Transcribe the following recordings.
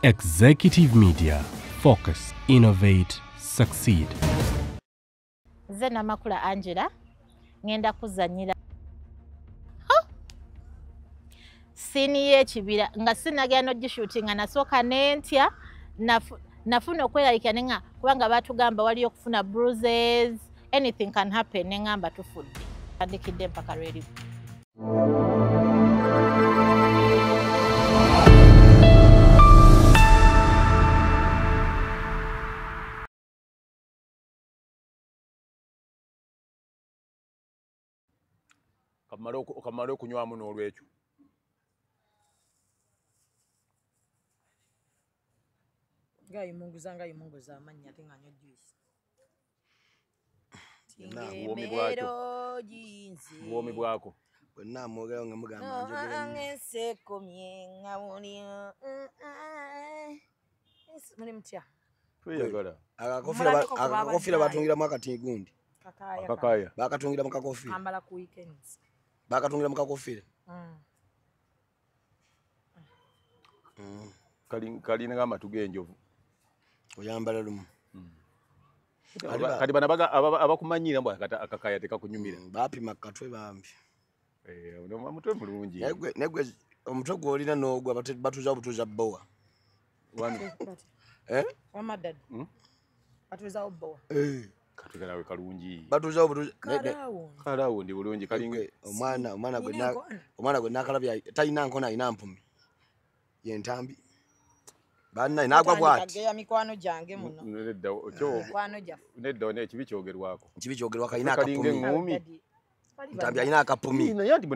Executive Media. Focus, innovate, succeed. Nze Namakula Angela, ngenda kuzanyira sini y'ekibira nga sinagenda n'ogishootinga nasooka nentya nafuna okweraliikirira nenga kubanga baatugamba waliyo okufuna bruises, anything can happen, nengamba tufudde. Tandikidde mpaka lweri. Kamale okunywamu n'olwekyo. Ngayimunguza amannya ate nga nywa juice. Buwoomi bwako. Bwenna mwogerawo nga mugamba njogera nnyo. Ensekomye nga buli muli mutya. Tweyagala. Akakofiira batungiramu akati gundi. Akakaaya. Bakatungira mu kakofiira. Ambala ku weekends. Bakatungira mu kakofiira. Kalina amatu g'enjovu. Oyambala lumu. Kati bano abakumanyira mbu akakaaya tekakunyumira. Bapima katwe bambi. Omutwe mulungi. Naye gwe omutwe gw'olina n'ogwa batuuza butuuza bbowa. Wamma ddala. Batuuzawo bbowa. Katwe kalawe kalungi. Batuuzawo butuuza. Kalawundi bulungi kalinga. Omwana gwe nakalabye talina nkona alina mpumi. Ye ntambi. Banna nagwa bw'ati. Kageya mikwano gyange muno. Mikwano gyaffe. Nedda ekibi kyogerwako. Ekibi kyogerwako alina akapumi. Ntambi alina akapumi. Naye anti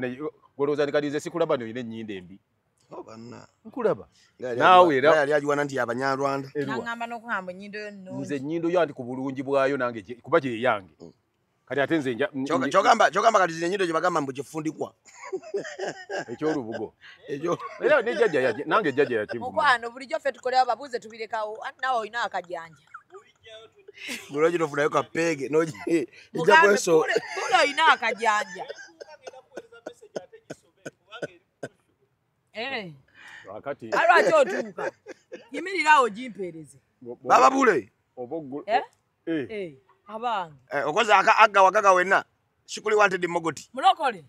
golowooza nti kati nze sikulaba nti olina ennyindo embi. Oh banna. Nkulaba. Naawe era yali agiwana nti y'Abanyarwanda. Nangamba n'okugamba ennyindo yo nnungi. Nze ennyindo yo anti ku bulungi bwayo nange kuba gye yange. Kati ate nze kyogamba kati zino ennyindo gye bagamba mbu kifundikwa. Eky'olubugo. Era ne jjajja nange jjajja yakinvuma. Mukwano bulijjo ffe tukolewo babuuze tubirekawo naawe olina akajanja. Bulungi tofunayo kapeege ejja kweso. Buli olina akajanja. Lwaki otuuka? Yimirirawo ogimpeereze. Baba bule. Abange. Okoze aga wagaga wenna. Sikuli wanted mogoti. Mulokole.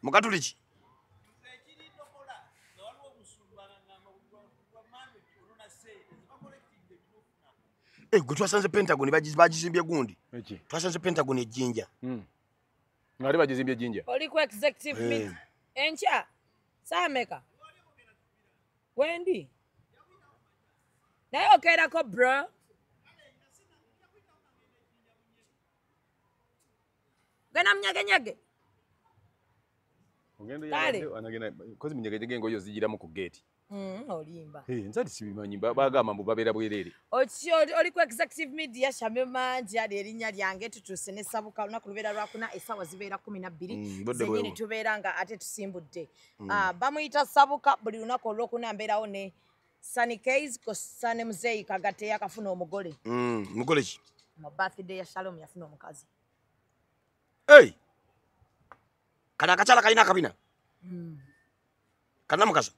Mukatuliki. Gwe twasanze Pentagon bagizimbye gundi. Twasanze Pentagon e Jinja. Ng'ate bagizimbye Jinja. Oli ku executive meeting. Enkya saameka. Wendi. Naye okeerako bro. Genda munyegenyege. Ogenda kozi munyegenyege engoye ozigiramu ku gate. Olimba. Nze ati sibimanyi bagamba mbu babeera bwereere. Oli ku executive media Shamim Manji ali erinnya lyange tutuuse ne Sabuka olunaku lubeera lwakuna essaawa zibeera 12 zennyini tubeera nga ate tusimbudde. Bamuyita Sabuka buli lunaku olwokuna mbeerawo ne Sunny Case Sane Muzeeyi Kagatte yakafuna omugole. Mugole ki? Mu birthday ya Shalom yafuna omukazi. Hey! Kana akakyala kalina akabina? Kanamukasa?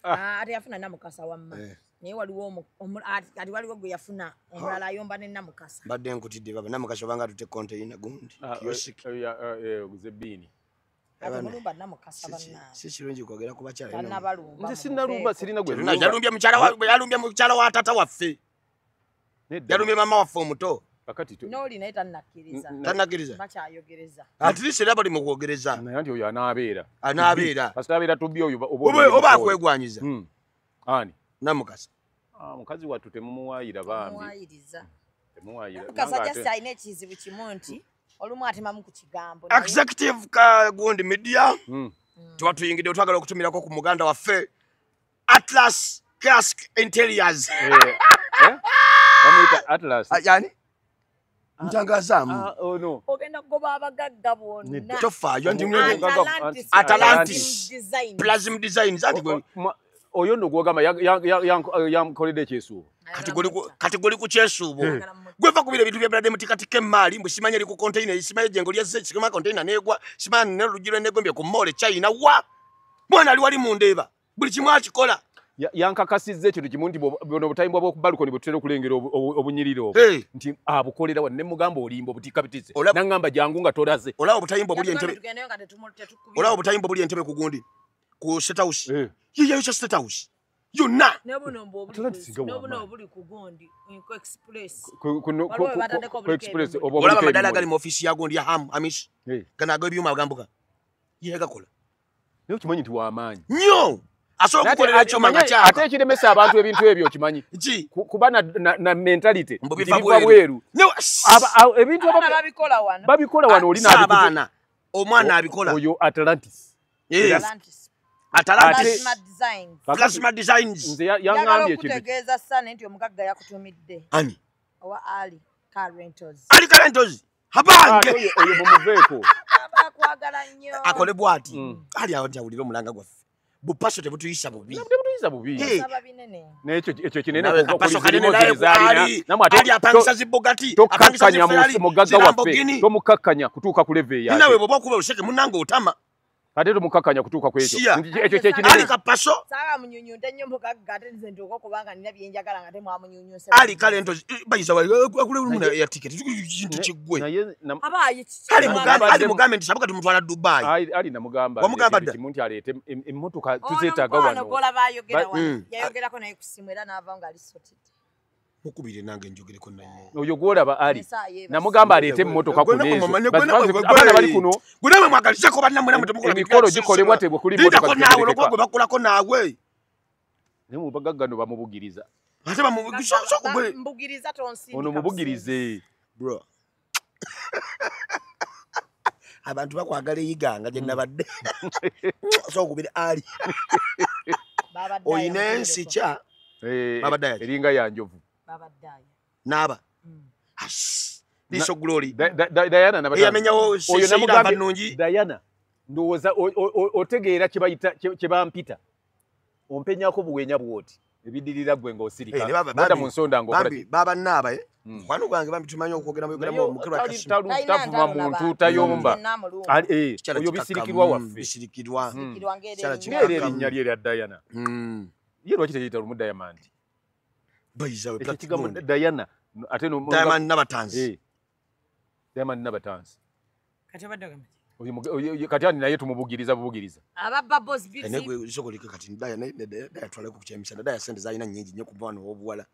Ate yafuna Namukasa wamma. Naye waliwo ati waliwo gwe yafuna omulala ayomba ne Namukasa. Mbadde nkutidde baba Namukasa obanga atute container gundi kiosk. Oguze bbiini. Ate mulumba Namukasa bannange. Si kirungi kwogera ku bakyala. Tannabalumba. Nze sinnalumba sirina gwe. Yalumbye mukyala wa tata waffe. Yalumbye mama waffe omuto. N'oli naye tannakkiriza. Tannakkiriza. Bakyayogereza. At least era bali mu kwogereza. Naye anti oyo anaabeera. Anaabeera. Kasita abeera tubbi oyo oba akwegwanyiza. Ani? Namukasa. Mukazi wattu temumuwaayira bambi. Temuwaayiriza. Temuwaayira. Namukasa just alina ekizibu kimu nti olumu atemamu ku kigambo. Executive gundi media. Tuba tuyingidde twagala okutumirako ku muganda waffe Atlas Cask Interiors. Bamuyita Atlas. Yani? Ntangazaamu. Ogenda kugoba abagagga bonna. Tofaayo nti Atlantis Plasm Designs anti oyo nno gw'ogamba yankoledde ekyesuubo. Kati guli ku kyesuubo. Gweva kubira ebintu bya brother mutikatika emaali mbu simanya eri ku container simanya jengo lya ze sikoma container negwa simanya ne lugiro negombye ku mall China wa mwana ali wali mundeba buli kimu akikola. Yankakasizza ekintu kimu nti buno obutayimbwa bw'oku balcony bwe tutera okulengera obunyiriro obwo nti abukolera wano ne mugamba olimba obutikka bitise n'aŋŋamba jangu nga tolaze. Olaba obutayimbwa buli entebe, olaba obutayimbwa buli entebe ku gundi ku State House, yiyeyo kya State House yonna n'obuno obuli ku gundi ku express, ku express. Olaba amadala agali mu ofiisi ya gundi ya Ham Hamish gano ag'ebyuma agambuka ye gakola. Naye okimanyi nti w'amaanyi nnyo. Asobola okukolera ekyuma nga kyaka. Ate ekiremesa abantu ebintu ebyo okimanyi kuba na mentality nti biva bweru. Ebintu babikola wano, babikola wano oli n'abaana omwana abikola oyo Atlantis. Atlantis Plasma Designs. Nze yaŋŋambye ekintu okutegeeza Sane nti omugagga yakutumidde. Ani? Owa Ali Car Rentals. Ali Car Rentals abange oyo mumuveeko abakwagala nnyo akole bw'ati Ali awo nti awulire omulanga gwaffe. Bupaso tebutuyisa bubi. Tebutuyisa bubi. Naye ekyo kinene namwe apangisa zi Bugatti, apangisa zi Ferrari, mugagga waffe tomukakkanya kutuuka ku level eyo. Nawe bw'oba okuba oluseke munnange otama. Ate tomukakkanya kutuuka ku ekyo. Ekyo kye kinene. Ali kapaso. Saga munyunyunte nnyo mugagga ate nze ntuuka okubanga nina bye njagala nga temwamunyunyuse. Ali Kalento bayisa akule lumu ya ticket. Kintu kiggwe. Abaaye Ali mugambe nti sabuka tumutwala Dubai. Ali namugamba. Wamugamba dda. Kimu nti aleete emmotoka tuzeetaaga wano. Ono bayogera wano. Yayogerako naye ku ssimu era n'ava nga ali sorted. Mukubire nange njogereko naye. Oyo gw'olaba Ali namugamba aleete emmotoka kuno ezo. Abaana bali kuno. Gwe namwe mwagalizeko bannammwe namwe temukola emikolo gikolebwa tebwe kuli mmotoka. Lindako naawe olwokuba gwe bakolako naawe. Naye mu bagagga no bamubugiriza. Ate bamubugiriza tonsiima. Ono mubugirize. Bro. Abantu bakwagala eyiganga gye nabadde. So okubire Ali. Oyina ensi kya. Eringa ya njovu. Naba. Liso glory. Diana nabadde. Eyamenyawo oyo namugambye nnungi. Diana ndowooza otegeera kye bayita kye bampita. Ompenyako buwenya bw'oti. Ebidirira gwe ng'osirika. Bada mu nsonda ng'okola. Bambi baba nnaaba mukwano gwange bambi tumanyi okwogera mu mukirwa kasimu. Tavuma muntu tayomba. Oyo bisirikirwa waffe. Bisirikirwa. Ng'era erinnya lye erya Diana. Ye lwaki teyita lumu Diamond? Bayiza we ekigambo Diana ate no Diamond Nabatanzi. Diamond Nabatanzi. Kati obadde ogamba ki? Oyo kati ani naye tumubugiriza bubugiriza. Ababba Boss Beauty. Naye gwe sokoleke kati Diana Diana twaleko ku kyemisana. Diana sente zalina nnyingi nnyo kuva wano obuwala.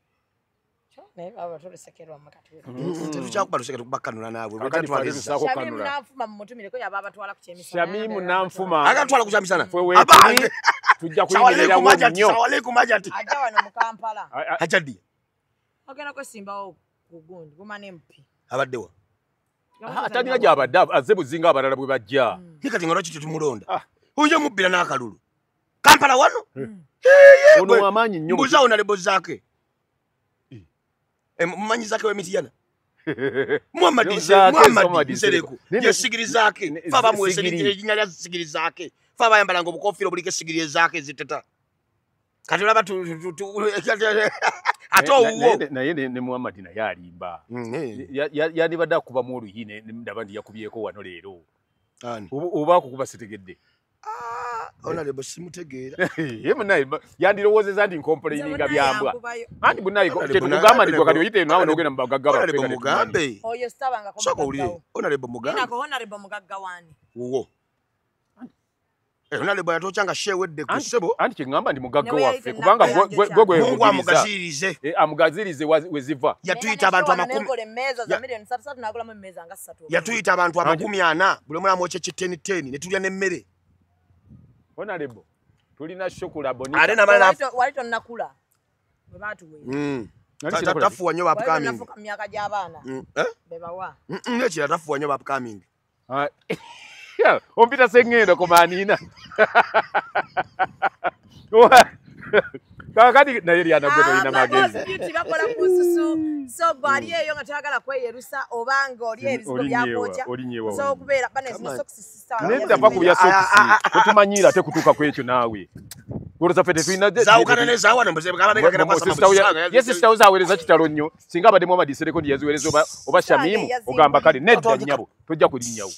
Naye baba tolusekerwa makati. Tetukyakuba luseke tukubakanula naawe. Shamimu nanfuma mumutumireko yaba abatwala ku kyemisana. Shamimu nanfuma. Agatwala ku kyemisana. Abange tujja kuyimirira nnyo. Sawalekum ajati. Ajja wano mu Kampala. Ajja ddi? Ogenda kwesimbawo ku gundi guma MP. Abaddewa. Atalina gy'abadde azze buzinga abalala bwe bajja. Naye kati nga lwaki tetumulonda? Oyinza omubbira n'akalulu. Kampala wano? Ono w'amaanyi nnyo. Mbuuza Honorable Zaake. Mumanyi Zaake w'emitiyana? Muhammad Nsereko. Ye Sigiri Zaake. Fe abamuweesa erinnya lya Sigiri Zaake. Fe abayambalanga obukofiira obuliko essigiri ezaake eziteta. Kati olaba ate owuwo. Naye ne Muhammad naye alimba. Yandibadde akubamu oluyi ne ndaba nti yakubyeko wano leero. Oba akukuba sitegedde. Honorable simutegeera. Ye munnaye yandirowoozezza nti nkomplaininga byambwa. Anti munnaye kye tukugamba nti gwe kati oyite eno awo n'ogenda mu bagagga baffe Honorable mugambe. Oyo sitabangako Sooka owulire. Honorable mugambe. Nako Honorable mugagga wani? Wuwo. Honorable yatokya nga sheewedde ku ssebo. Anti kye ŋŋamba nti mugagga waffe kubanga gwe gwe Mungu amugazirize. Amugazirize we ziva. Yatuyita abantu amakumi. Yatuyita abantu 40 buli omu amwokya ki 10 ne tulya n'emmere. Honorable tulina shokula bonita. Ate namala wali tonnakula. Bwe baatuweera. Tafuwa nnyo ba upcoming. Nafuka myaka gy'abaana. Be bawa. Nekira tafuwa nnyo ba upcoming. Ompita sengendo komanina. Kakati naye lyana gwe tolina magezi. Beauty bakola ku nsusu. So bw'ali eyo nga toyagala kweyerusa obanga oli ebizigo byakwokya. So okubeera bane zino sokisi sister. Nedda va ku bya sokisi. Totumanyiira ate kutuuka ku ekyo naawe. Goloza fete tulina zaawukana ne zaawana yes sister wo zaaweereza kitalo nnyo singa abadde Muhammad Nsereko yaziweereza oba Shamimu ogamba kale nedda nnyabo tojja kulinnyawo.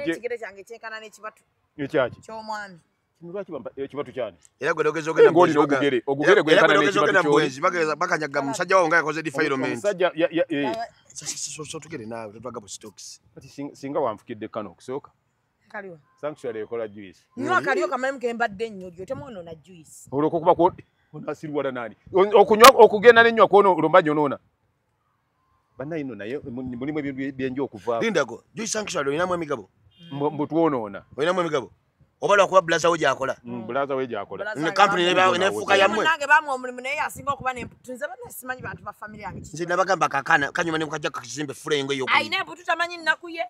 Ekigere kyange kyenkana n'ekibatu ekyaki ky'omwami. Lwaki bampa ekibatu kyani? Era gwe ogeza ogenda ogugere ogugere gwenkana n'ekibatu ky'oli. Bakanyaga musajja wawo nga yakoze defilement. Omusajja so tugere naawe tetwaga bu stocks. Kati singa wanfukidde kano okusooka. Kaliwa. Sanctuary ekola juice. Nywa kaliyo kamalimu ke mbadde nnyo lyo temwonoona juice. Olw'okuba ko onasirwala nani? Okunywa okugenda n'ennywa kwono olomba nyonoona. Banna ino naye mulimu ebintu byenja okuvaako. Lindako, juice sanctuary olinamu emigabo. Mbu tuwonoona. Olinamu emigabo. Oba lwakuba blaza we gy'akola. Blaza we gy'akola. Ne company nefuuka yammwe. Nange bamuwa omulimu naye asinga okuba n'emputu. Nze banna simanyi bantu ba family yange. Nze nabagamba kakana kanyuma ne mukajja kakizimbe fulengo ey'okulima. Ayina emputu tamanyi nnaku ye.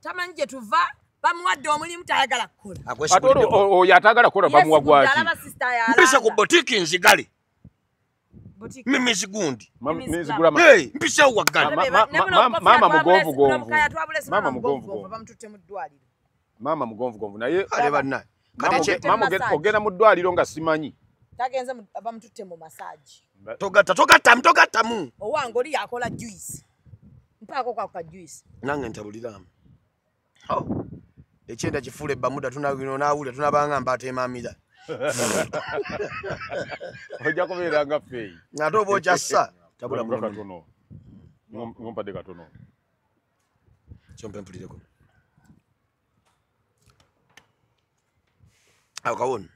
Tamanyi gye tuva. Bamuwadde omulimu tayagala kukola. Ate oyo atayagala kukola bamuwa gwaki? Mpise ku boutique nzigale. Mimizi gundi. Hey, mpise waggala. Mama mugonvu gonvu. Mama mugonvu gonvu. Bamututte mu ddwaliro. Mama mugonvu gonvu naye ale banna. Mama ogenda mu ddwaliro nga simanyi. Tagenze bamututte mu massage. Togatta togatta togattamu. Owange oli yakola juice. Mpaako kwa ka juice. Nange ntabuliramu. Oh. Ekyenda kifuule bamuda tunaawulira tunabanga mbateemamira. Ojja kubeera nga ffeeyi. Ate oba okyassa tabula mulimu. Katono. Ngompadde katono. Kyompe mpulireko. Awo kawona.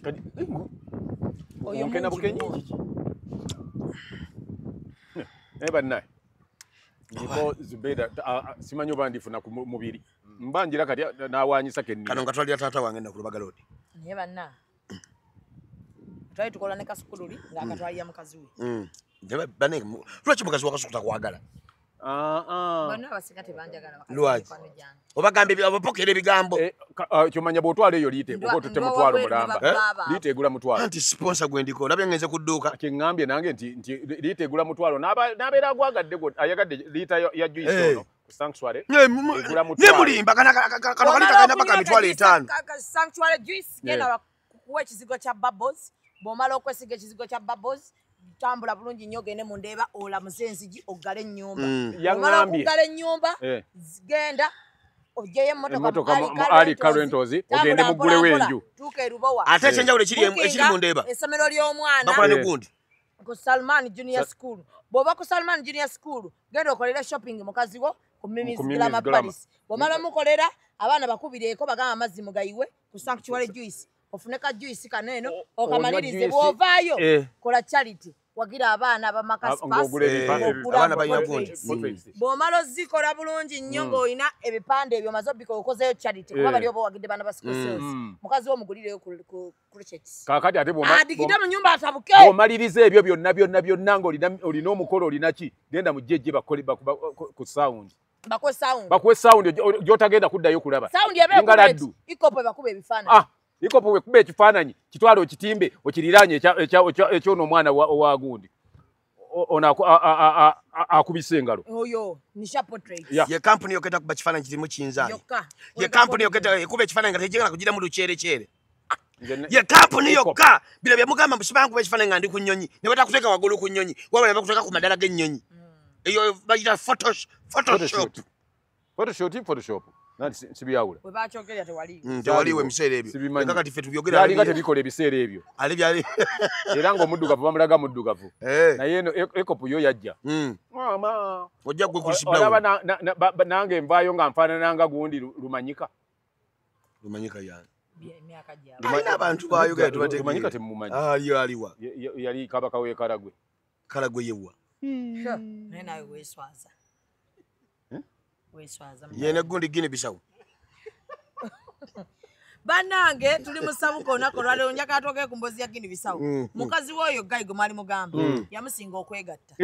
Kati onkena bukenyi. Bannaye. Niko Zubeda simanyi oba ndifuna ku mubiri. Mbanjira kati naawanyisa kenni. Kano nkatwalira taata wange nna ku Lubaga Road. Naye banna. Twali tukola ne Kasukululi ng'akatwalira mukazi we. Lwaki mukazi wa Kasuku takwagala? Bonna abasinga tebanjagala Lwaki? Obagamba obapokera ebigambo. Kyomanya bw'otwala eyo liite oba otutte mutwalo mulamba. Liite egula mutwalo. Anti sponsor gwe ndiko olabye ngenze ku dduuka. Kye ŋŋambye nange nti liite egula mutwalo n'abeera agwagadde ayagadde liita ya juice ono ku sanctuary egula mutwalo. Ne mulimba kano kalita kalina paka 5,000. Sanctuary juice genda bakuwa ekizigo kya bubbles bw'omala okwesiga ekizigo kya bubbles tambula bulungi nnyo ogende mu ndeeba olamuze enzigi oggale ennyumba. Omala okuggala ennyumba genda oggyeyo emmotoka mu Ali Car Rentals ogende muggulewo enju. Tuuka e Lubowa. Ate ekyenjawulo ekiri mu ndeeba. Essomero ly'omwana. Bakola ne gundi. Ku Salman Junior School. Bw'oba ku Salman Junior School genda okolere shopping mukazi wo ku Mimi's Glamour Paris. Bw'omala mukolera abaana bakubireeko bagamba amazzi mugayiwe ku Sanctuary Juice. Ofune ka juice kano eno okamalirize bw'ovaayo kola charity. Wagira abaana ab'amakaspas abaana balina gundi. Bw'omala ozikola bulungi nnyo ng'olina ebipande ebyo omaze obbika okozeyo charity kuba bali oba owagidde baana ba school sales. Mukazi wo omugulireyo ku crochets. Kaakati ate adigide mu nnyumba atabuke. Bw'omaliriza ebyo byonna byonna byonna ng'olina omukolo olina ki genda mu jjejje bakole ku sound. Bakuwe sound. Bakuwe sound gy'otagenda kuddayo kulaba. Sound eba ikopo ebakuba ebifaananyi. Ikopo wekuba ekifaananyi kitwale okitimbe okiriraanye ekyono omwana owa gundi ono akubisa engalo. Oyo Nisha Portraits. Ye kampuni yokka etakuba kifaananyi kirimu kinzaali. Ye kampuni yokka ekuba ekifaananyi nga tegigenda kugira mu luceerekyere. Ye kampuni yokka bino bye mugamba mbu nkuba ekifaananyi nga ndi ku nnyonyi ne batakuteeka waggulu ku nnyonyi wabula ne bakuteeka ku madala g'ennyonyi. Eyo bagiyita Photoshop. Photoshop. Nanti sibyawula. Bwe bakyogerera tewaliiwo. Tewaliiwo ebiseera ebyo. Kati ffe tubyogera. Byalinga tebikola ebiseera ebyo. Ali byali. Era ng'omuddugavu bamulaga muddugavu. Naye eno ekopu yo yajja. Maama. Ojja gwe Chris Brown. Olaba nange nvaayo nga nfaanana nga gundi Lumanyika. Lumanyika yani. Emyaka gyabwe. Alina abantu baayogera tubategeera. Lumanyika temumumanyi. Aliyo aliwa. Yali kabaka w'e Karagwe. Karagwe yewa. Naye naawe weeswaza. Yene gundi Guinea Bissau. Bannange tuli mu ssabuka olunaku olwaleero njagala twogere ku mboozi ya Guinea Bissau. Mukazi w'oyo Guy gwe mwali mugamba yamusinga okwegatta.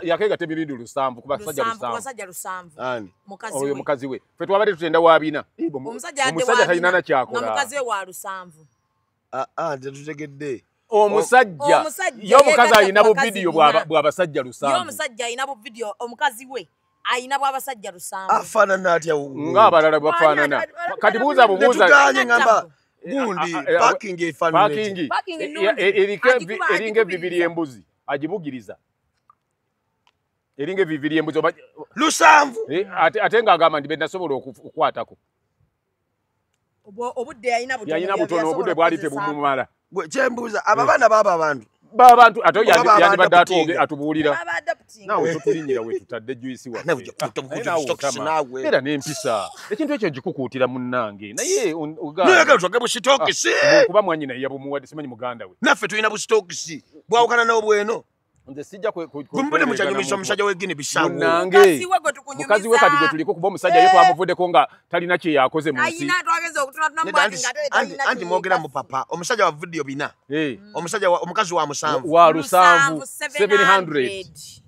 Yakeegatta emirundi 7 ku basajja 7. Mukazi we. Oyo mukazi we. Ffe twabadde tutenda wa 4. Omusajja talina na kyakola. Nga mukazi we wa 7. Tetutegedde. Omusajja ye omukazi alina buvidiyo bw'abasajja 7. Ye omusajja alina buvidiyo omukazi we. Ayina bw'abasajja 7. Afaanana atya ng'abalala bafaanana. Kati buuza bubuuza. Netuganye ngamba gundi parking efaanana. Parking eringa ebibiri embuzi agibugiriza. Eringa ebibiri embuzi 7. Ate ng'agamba nti nasobola okukwatako. Obudde yalina butono. Yalina butono obudde bwali tebumumala. Gwe kyembuuza abo abaana baaba abantu. Babantu ate yandibadde atubuulira. Naawe totulinnyira we tutadde juice waffe. Naawe era n'empisa. Ekintu ekyo gikukuutira munnange. Naye ogaana. Twage busitookisi. Kuba mwannyina yabumuwadde simanyi muganda we. Naffe tulina busitookisi. Bwawukana n'obweno. Nze sijja kumbude mukyanyumisa omusajja w'e Guinea Bissau. Munnange. Mukazi we kati gwe tuliko kuba omusajja ye twamuvuddeko nga talina kye yakoze mu nsi. Anti mwogera mu papa omusajja wa video 4. Omusajja omukazi wa 7. Wa 7 700.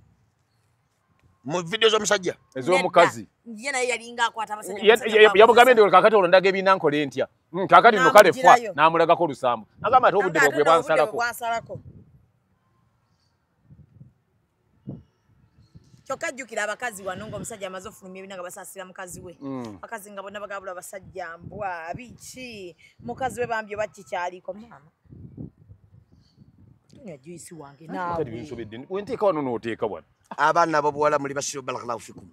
Mu video z'omusajja ez'omukazi. Ye naye yalinga akwata abasajja. Yabugambye nti kakati olwo ndaga ebina nkole ntya. Kakati nno kale fwa n'amulagako 7. Agamba ate obudde bwe bwansalako. Kyokka jjukira abakazi wano ng'omusajja amaze ofulumya ebina nga basaasira mukazi we. Bakazi nga bonna bagabula abasajja mbwa biki mukazi we bambi oba kikyaliko maama. Tunywa juice wange naawe. Wenteeka wano n'oteeka wano. Abaana ab'obuwala muli basiru barakallahu fikum.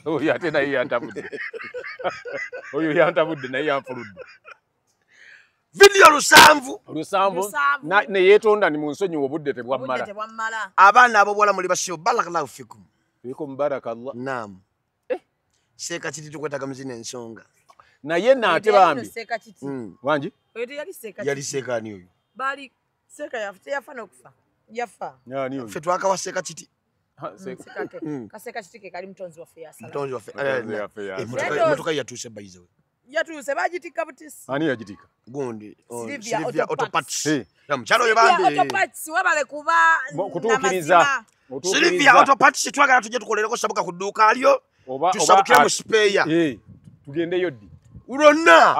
Oyo ate naye yantabudde. Oyo yantabudde naye yanfuludde. Video 7. 7 ne yeetonda ni mu nsonyiwa obudde tebwammala. Abaana ab'obuwala muli basiru barakallahu fikum. Fikum barakallah. Naam. Seeka kiti tukwetaaga mu zino ensonga. Naye naate bambi. Wangi? Oyo teyali Seeka Kiti. Yali Seeka ani oyo? Baali Seeka yafa n'okufa. Yafa. Ffe twakawa Seeka Kiti. Kaseeka Kiti ke kali mutonzi waffe yasala. Mutonzi waffe. Emmotoka yatuuse by the way. Yatuuse bagitikka butisi. Ani yagitikka? Gundi Sylvia Auto Parts. Mukyalo oyo bambi. Auto Parts webale kuba kutuukiriza. Sylvia Auto Parts twagala tujje tukolereko sabuka ku dduuka lyo. Tusabukire mu spare. Tugendeyo ddi? Lwonna.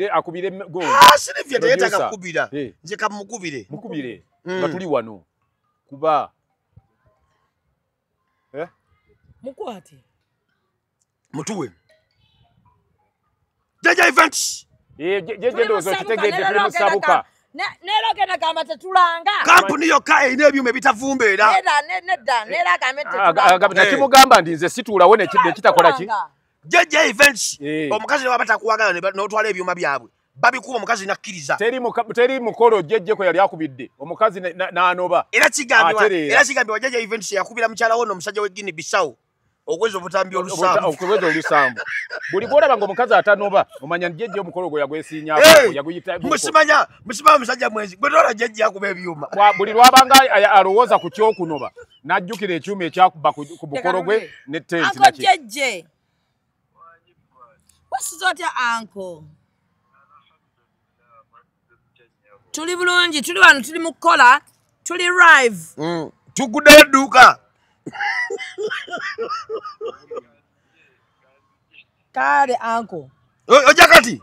Akubire gundi. Sylvia teyeetaaga kukubira. Nze kamukubire. Mukubire. Nga tuli wano. Kuba. Mukwate. Mutuwe. Jeje Events. Jeje ndowooza okitegedde tuli mu Sabuka. Neera ogenda gamba tetulanga. Kampuni yokka erina ebyuma ebitavumbeera. Nedda neera agambe tetulanga. Nakimugamba nti nze situulawo nekitakola ki? Jeje Events. Omukazi ne bw'aba takuwagala n'otwala ebyuma byabwe. Babikuba omukazi n'akkiriza. Teri mukolo Jeje kwe yali akubidde. Omukazi n'anoba. Era kigambibwa Jeje Events yakubira mukyala we n'omusajja w'e Guinea Bissau. Okweza obutambi olusambu. Okweza olusambu. Buli bw'olaba ng'omukazi atanoba omanya nti Jeje omukolo gwe yagwesinyaako yaguyita. Musimanya musajja mwenzi. Gwe tola Jeje akuba ebyuma. Buli lw'abanga alowooza ku ky'okunoba n'ajjukira ekyuma ekyakuba ku mukolo gwe ne tenti naki. Uncle Jeje. Wasuze otya uncle? Tuli bulungi, tuli wano, tuli mu kukola, tuli live. Tuguddeyo edduuka. Kale uncle. Ojja kati?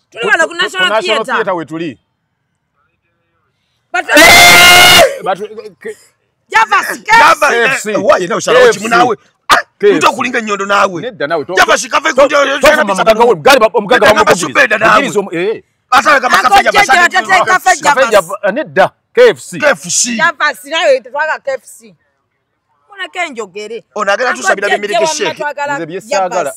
Tuli wano ku National Theatre we tuli. Javas KFC. Waye nawe osalawo kimu naawe. Nto okulinga ennyondo naawe. Nedda naawe. Javas kave ku omugagga bamukubiriza. Nedda KFC. KFC. Javas nawe tetwagala KFC. Muleke njogere. Ono agenda tusabira bimirike shake. Nze bye saagala.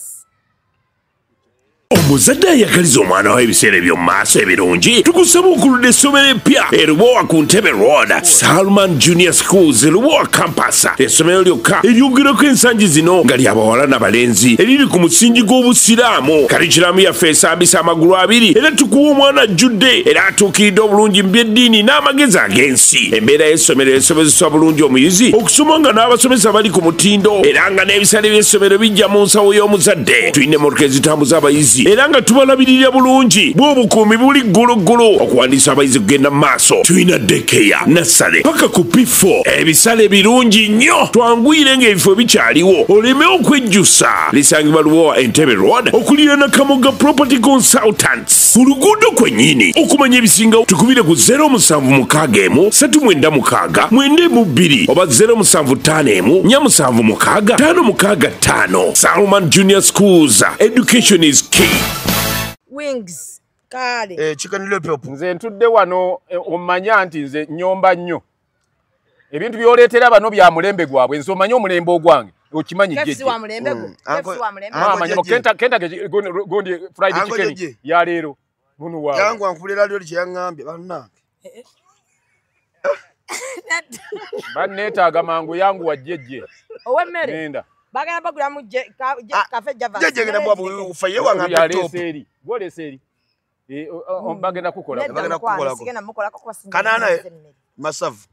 Omuzadde ayagaliza omwana we ebiseera eby'omu maaso ebirungi tukusaba okulunda essomero eppya e Lubowa ku Ntebe Road, Salman Junior Schools Lubowa Campus. Essomero lyokka eryongerako ensangi zino nga ly'abawala n'abalenzi eriri ku musingi gw'obusiraamu. Kalikiramu yaffe esambisa amagulu abiri era tukuwa omwana ajjudde era atuukiridde obulungi mu by'eddiini n'amagezi ag'ensi. Embeera y'essomero esobozesa bulungi omuyizi okusoma nga n'abasomesa bali ku mutindo era nga n'ebisale by'essomero bijja mu nsawo y'omuzadde. Tulina emmotoka ezitambuza abayizi era Era nga tubalabirira bulungi. Bw'obukuumi buli gguluggulu. Okuwandiisa abayizi kugenda mu maaso. Tulina daycare, nursery paka ku P4. Ebisale birungi nnyo. Twanguyire ng'ebifo bikyaliwo. Oleme okwejjusa. Lisangibwa Lubowa Entebbe Road okuliraana Kamoga Property Consultants. Ku luguudo kwennyini. Okumanya ebisingawo tukubire ku 0761 396 92 oba 0751 476 565. Salman Junior Schools. Education is key. Wings. Kale. Chicken lollipop. Nze ntudde wano omanya nti nze nnyomba nnyo. Ebintu by'oleetera bano bya mulembe gwabwe. Nze omanyi omulembe ogwange. Okimanyi jjejje. KFC wa mulembe gwo. KFC wa mulembe. Mama kenta gondi fried chicken ya leero. Bunu waawe. Yangu ankulira lyo kye yaŋŋambye bannange. Banneetaaga mangu yangu wa jjejje. Ow'emmere. Nenda. Bagenda bagulamu kafe java. Jjejje ngenda bwa ufaye wangambe top. Gwolese eri. Bagenda kukola. Bagenda kukola. Sigenda mukolako kuba sinze. Kanana masavu.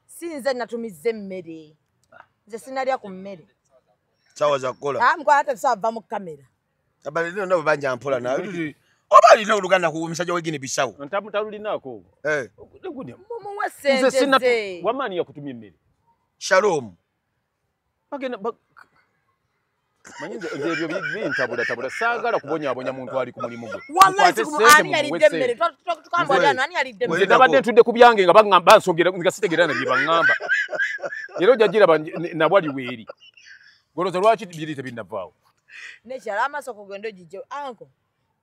Sinze natumizza emmere. Nze sinalya ku mmere. Sawa za kukola. Mkwala hata tusava mu kamera. Abali nabo banja mpola na. Oba alina oluganda ku musajja wa Guinea Bissau. Ntalulinako. Mumuwe ssente ze. Wamaani yakutumya emmere. Shalom. Bagenda manyi nze ebyo bintabulatabula saagala kubonyaabonya muntu ali ku mulimu gwe. Wallahi ani yalidde emmere. Tukambwa ani yalidde emmere. Nze nabadde ntudde ku byange nga baŋŋamba bansogera nga sitegeera na bye baŋŋamba. Era ojja giraba nabwali weeri. Golooza lwaki biri tebinnavaawo. Nekyala amaaso kugenda ogijje anko.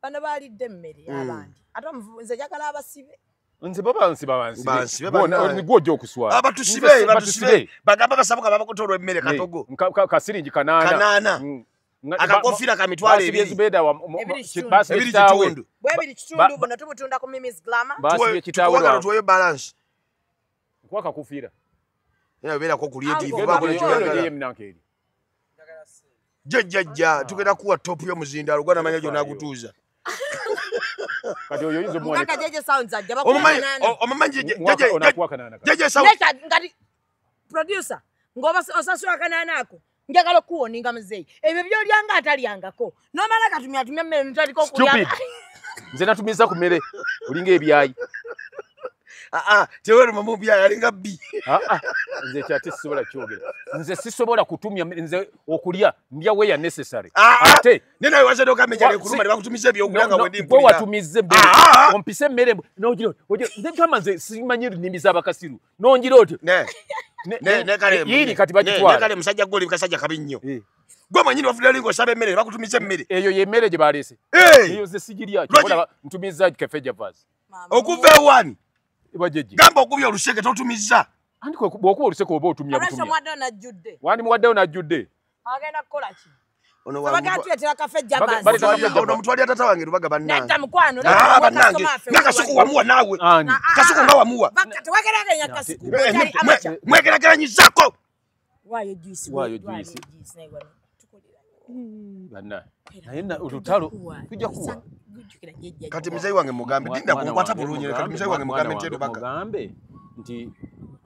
Bano balidde emmere abandi. Ate nze njagala abasibe. Nze baba nsiba bansibe. Gwe ojja okuswala. Abatusibe. Bagamba basabuka babakutola emmere katogo. Kasiringi kanaana. Akakofira ka mitwalo ebiri. Basibye kitaawe. Bwebiri kitundu buno tubutunda ku Mimi's Glamour. Basibye kitaawe. Tuwagala tuweyo balance. Nkuwa kakufira. Era obeerako creative bakola ekyoyagala. Jjajja tugenda kuwa top y'omuzindaalo gwa namanya gy'onaagutuuza. Kati oyo oyinza omuwanika. Mugagga JJ Sounds ajja bakuwa kanaana. Omumanyi JJ Sounds. Neka ngati producer ng'oba osasula kanaana ako njagala okuwoninga muzeeyi. Ebyo by'olyanga atalyangako. N'omala katumya tumya mmere n'otandika okulya. Stupid. Nze natumiza ku mmere olinga ebyayi. Teweruma mu byayi alinga bbi. Nze kyate sisobola kyogera. Nze sisobola kutumya nze okulya ndya where necessary. Ate ne nawe wazze n'ogamba enjala ekuluma ne bakutumiza ebyokulya nga wendi mpulira. Gwe watumizza emmere. Ompise emmere n'ogira oti nze ntama nze simanyi nnimi z'abakasiru. N'ongira otyo. Ne kale yiri kati bagitwala. Ne kale musajja gwe oli kasajja kabi nnyo. Gwe mwennyini wafulira lingo osaba emmere ne bakutumiza emmere. Eyo y'emmere gye baleese. Eyo nze sigirya kyova ntumizza Cafe Javas. Okuva ewani. Gamba okubya oluseke totumizza. Andi bw'okuba oluseke oba otumya butumya. Olw'ekyo najjudde. Wandi muwaddeyo najjudde. Agenda kukola ki? Ono Bagatuleetera Cafe Javas. Ono mutwalira tata wange Lubaga bannange. Nedda mukwano. Bannange. Nga Kasuku wamuwa naawe. Kasuku nga wamuwa. Tewegeraageranya Kasuku. Mwegerageranyizaako. Waayo juice. Waayo juice. Bannange. Naye olutalo tujja kuwa. Kati muzeeyi wange mugambe dinda kunkwata bulungi kati muzeeyi wange mugambe nti Lubaga. Mugambe nti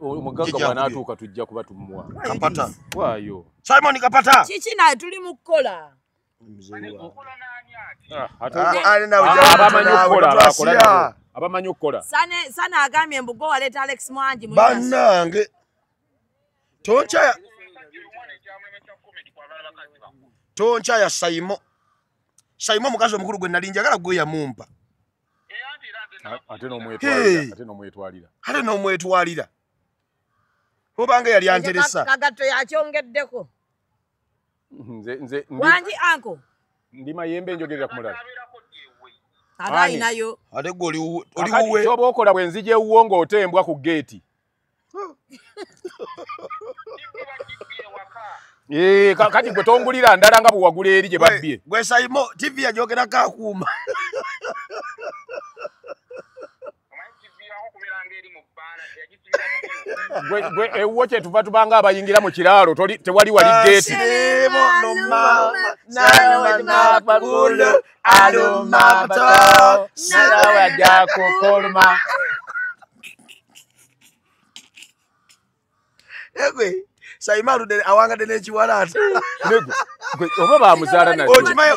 omugagga bw'anaatuuka tujja kuba tumuwa. Kapata. Waayo. Simon Kapata. Kiki naye tuli mu kukola. Abamanyi okukola. Sana agambye mbu gwe waleeta Alex Mwangi. Bannange. Tonkyaya Saimo. Saimo omukazi omukulu gwe nali njagala gwe yamumpa. Ate n'omwetwalira. Ate n'omwetwalira. Obanga yali anteresa. Kagatto yakyongeddeko. Nze Wangi anko. Ndi mayembe njogerera ku mulala. Ate alinayo. Ate gwe oli wuwe. Kyoba okola bwe nzija ewuwo ng'otembwa ku geeti. Kati gwe tongulira ndala nga bwe wagula eri gye babbye. Gwe Saimo TV yajogerako akuuma. Gwe ewuwo kye tuva tubanga abayingira mu kiraalo tewali wali geeti. Egwe Saimo aludde awangadde n'ekiwalaata. Oba bamuzaala naye.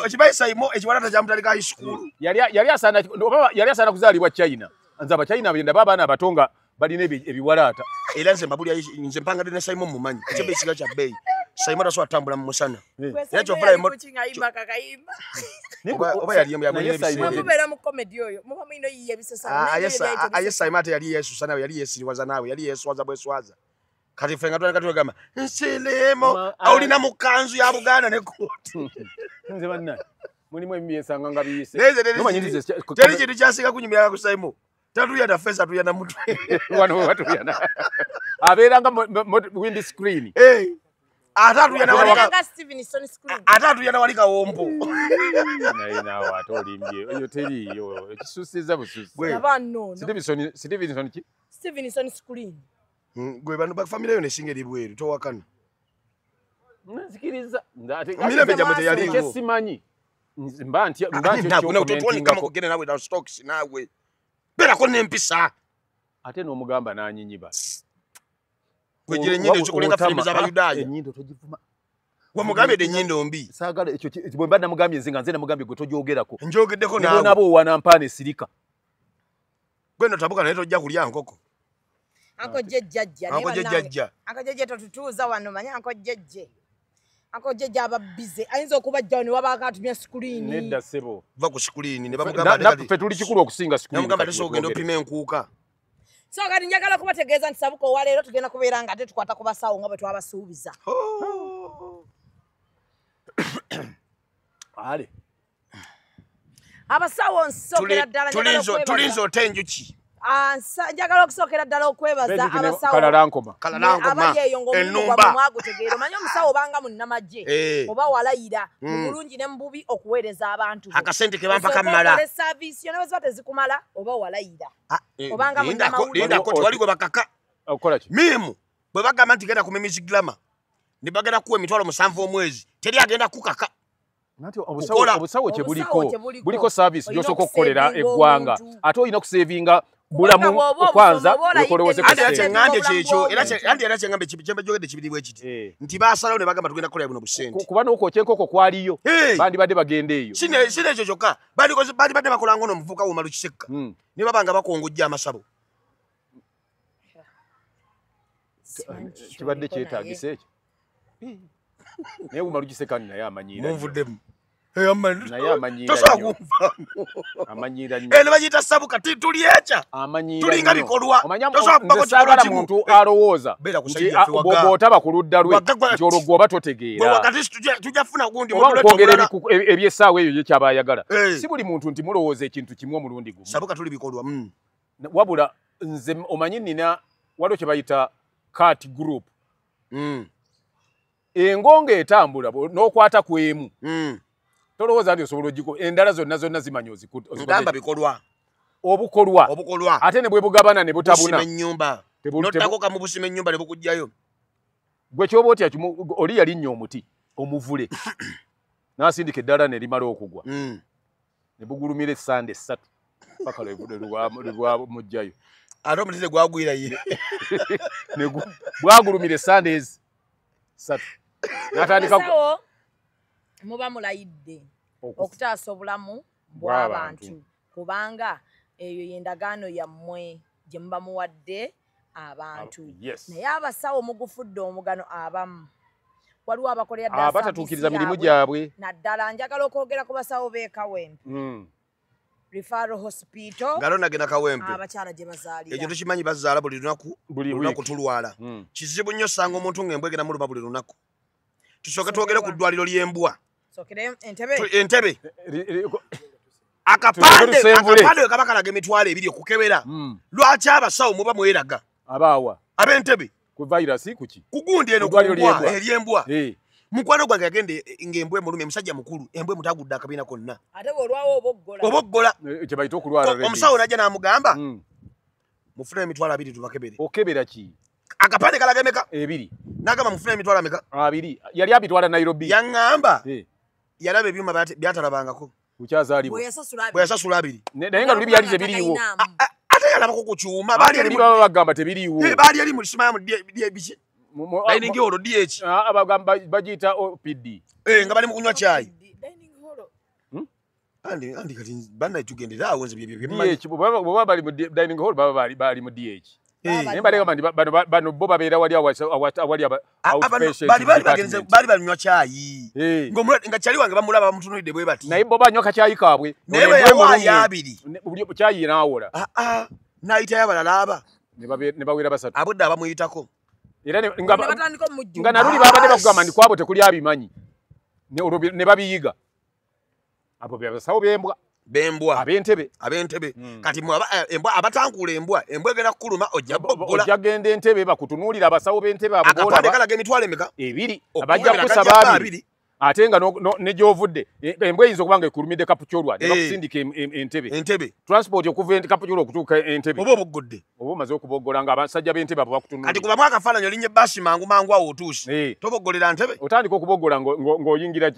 Okimanyi Saimo ekiwalaata kyamutandika high school. Yali asaana oba yali asaana kuzaalibwa China. Nze Abachina bye ndaba abaana abato nga balina ebiwalaata. Era nze mbabulira nze mpangadde ne Saimo mumanyi. Ekyebbeeyi kiga kya bbeeyi. Saimo tasobola kutambula mu musana. Era kyova oba yali ebiseera. Mubeera mu comedy oyo muba mulina oyiiya ebisesa. Aye Saimo ate yali yeesusa naawe, yali yeesiriwaza naawe, yali yeeswaza bweswaza. Kati ffe nga twandika twegamba nsirimu olina mu kkanzu ya Buganda ne kkooti. Nze bannange mulimu ebibi ensanga nga biyise. Teri kintu kyasinga kunyumira ku Saimo. Tatuya na face, atuya na mutwe. Wano watuyana. Abeera nga wind screen. Ate atuyana wali nga Stevenson screen. Ate atuyana wali kawompo. Naye naawe ate olimbye. Eyo teriiyo. Ekisusiza bususi. Aba nno. Stevenson ki? Stevenson screen. Gwe bano bakufamily yo nesinga eri bweru towakana. Nzikiriza. Mirembe gyammwe teyaliiwo. Kyesimanyi. Mba ntya kama kugenda naawe na stocks naawe. Beerako n'empisa. Ate n'omugamba n'anyinyiba. Gwe gira ennyindo ekikulenga firimu z'Abayudaaya. Ennyindo togivuma. Wamugambye ennyindo mbi. Saagala ekyo bwe mba namugambye nze nga nze namugambye gwe togyogerako. Njogeddeko naawe. Ne bw'onaaba owaana mpaana esirika. Gwe nno tabuka naye tojja kulya nkoko. Anko jjajja. Anko jjajja. Anko jjajja totutuuza wano manya anko jjajja. Anko jjajja aba busy. Ayinza okubajja ne wabaako atumya screen. Nedda ssebo. Va ku screen ne bamugamba ffe tuli kikulu okusinga screen. Namugamba tesobola ogenda opima enkuuka. So kati njagala kubategeeza nti Sabuka owaleero tugenda kubeera nga ate tukwata ku basawo nga bwe twabasuubiza. Ale. Abasawo nsookera ddala njagala okwebaza. Tulinze ota enjuki. Njagala okusookera ddala okwebaza abasawo. Kalalankoma. Abali eyo ng'omulimu gwammwe mwagutegeera. Omanyi omusawo obanga munnamagye oba walayira mu bulungi ne mu bubi okuweereza abantu. Akasente ke bampa kammala. Osooka okole saaviisi yo ne bwe ziba tezikumala oba walayira. Obanga munnamawulire. Lindako tewali gwe bakaka. Okukola ki? Miimu bwe bagamba nti genda ku Mimizi Glamour ne bagenda kuwa 700 omwezi teri agenda kukaka. Nati obusawo kye buliko buliko service gy'osooka okukolera eggwanga ate olina okusevinga bulamu okwanza okolowooze ku ssente. Era kyeŋŋambye kyekyo era kyeŋŋambye kyembejogedde kibiri bwe kiti nti baasalawo ne bagamba tugenda kukolera buno busente. Kuba n'okwokya enkoko kwaliyo bandibadde bagenda eyo. Si n'ekyo kyokka bandibadde bakola ng'ono omuvubuka Wuma Lukisekka ne baba nga bakongojja amasabo. Kibadde kyetaagisa ekyo. Naye Wuma Lukisekka naye amanyiira. Munvuddemu. Naye amanyiira nnyo. Amanyiira nnyo. Eno bagiyita Sabuka tuli ekya. Amanyiira tulinga bikolwa. Tosobola kubako kikolwa kimu. Muntu alowooza nti bw'otaba ku ludda lwe nti olwo gwe oba totegeera. Tujja kufuna gundi oba okwongera eby'essaawa eyo ye kyaba ayagala. Si buli muntu nti mulowooza ekintu kimu omulundi gumu. Sabuka tuli bikolwa. Wabula nze omanyi nnina waliwo kye bayita cat group. Engonge etambula n'okwata ku emu. Tolowooza nti osobola ogiko endala zonna zonna zimanyi ozikutte. Ngamba bikolwa. Obukolwa. Obukolwa. Ate ne bwe bugabana ne butabuna. Busima ennyumba. N'oddako kamu busima ennyumba ne bukuggyayo. Gwe ky'oba otya oli yalinnya omuti omuvule. N'asindika eddala ne limala okugwa. Ne bugulumira essande 3 paka lwe lwamuggyayo. Ate omuti tegwagwira ye. Bwagulumira essande ezi 3. N'atandika muba mulayidde okutaasa obulamu bw'abantu kubanga eyo y'endagaano yammwe gye muba muwadde abantu. Naye abasawo mugufudde omugano abamu waliwo abakolera ddala abatatuukiriza mirimu gyabwe. Naddala njagala okwogera ku basawo b'e Kawempe. Referral Hospital. Ngalo nagenda Kawempe. Abakyala gye bazaalira. Ekyo tukimanyi bazaala buli lunaku, buli lunaku tulwala. Kizibu nnyo osanga omuntu ng'embwa egenda muluma buli lunaku. Tusooke twogere ku ddwaliro ly'embwa. Entebe. Akapande kaba kalaga 200 okukebera. Lwaki abasawo muba mweraga? Abaawa. Ab'entebe. Ku virus kuki? Ku gundi eno ku ery'embwa. Mukwano gwange yagenda ng'embwa emulumye, musajja mukulu, embwa emutagudde akabiina konna. Ate bw'olwawo oboggola. Oboggola. Kye bayita okulwala. Omusawo n'ajja n'amugamba mufune 20,000 tubakebere. Okebera ki? Akapande kalaga emeka? 2. N'agamba mufune emitwalo ameka? 2. Yali abitwala Nairobi. Yaŋŋamba yalaba ebyuma byatalabangako. Kukyazaalibwa. Bwe yasasula 2. Naye nga luli byali tebiriiwo. Ate yalabako ku kyuma. Baali eri bagamba tebiriiwo. Baali eri mu simaya mu biki. Dining hall DH. Abagamba bagiyita OPD. Nga bali mu kunywa caayi. Andi andi kati banna tugendera awo nze bye DH bwe bali mu dining hall baba bali mu DH. Naye bali bano bano bo babeera wali awali outpatient. Bali bali bagenze bali banywa caayi. Nga kyali wange bamulaba bamutunuulidde bwe bati. Naye bo banywa kacaayi kaabwe. Naye bwe yawaayo abiri. Buli caayi n'awola. N'ayitayo abalala aba. Ne bawera basatu. Abudde abamuyitako. Era nga naluli babadde bakugamba nti kwabo tekuli abimanyi. Ne babiyiga. Abo byabasawo bembwa. Bembwa. Ab'entebe. Ab'entebe. Kati embwa abatankula embwa. Embwa egenda kukuluma ojja boggola. Ojja genda entebe bakutunuulira abasawo b'entebe abo boola. Akapande kalaga emitwalo emeka? Ebiri. Abajja kusaba abiri. Ate nga ne gy'ovudde embwa eyinza okuba nga ekulumidde Kapchorwa ne bakusindika entebe. Entebe. Transport okuva Kapchorwa okutuuka entebe. Oba oboggodde. Oba omaze okuboggola nga abasajja b'entebe abo bakutunuulira. Kati kubamu akafaananyi olinnya ebbaasi mangu mangu awo otuuse. Toboggolera ntebe. Otandika okuboggola ng'oyingira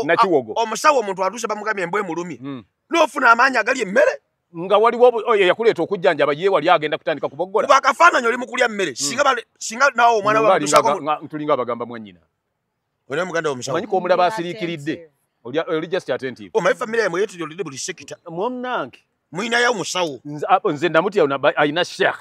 Nakiwogo. Omusawo omuntu atuuse bamugambye embwa emulumye. N'ofuna amaanyi agali emmere. Nga waliwo eyakuleeta okujjanjaba ye wali agenda kutandika kuboggola. Kuba akafaananyi oli mu kulya mmere. Singa naawe omwana wa tulinga abagamba mwannyina. Ona muganda omusawo. Manyi ko omulaba asiriikiridde. Oli just attentive. Omanyi family yammwe yeetolodde buli sekita. Munnange. Mulinayo omusawo. Nze namutya alina sheikh.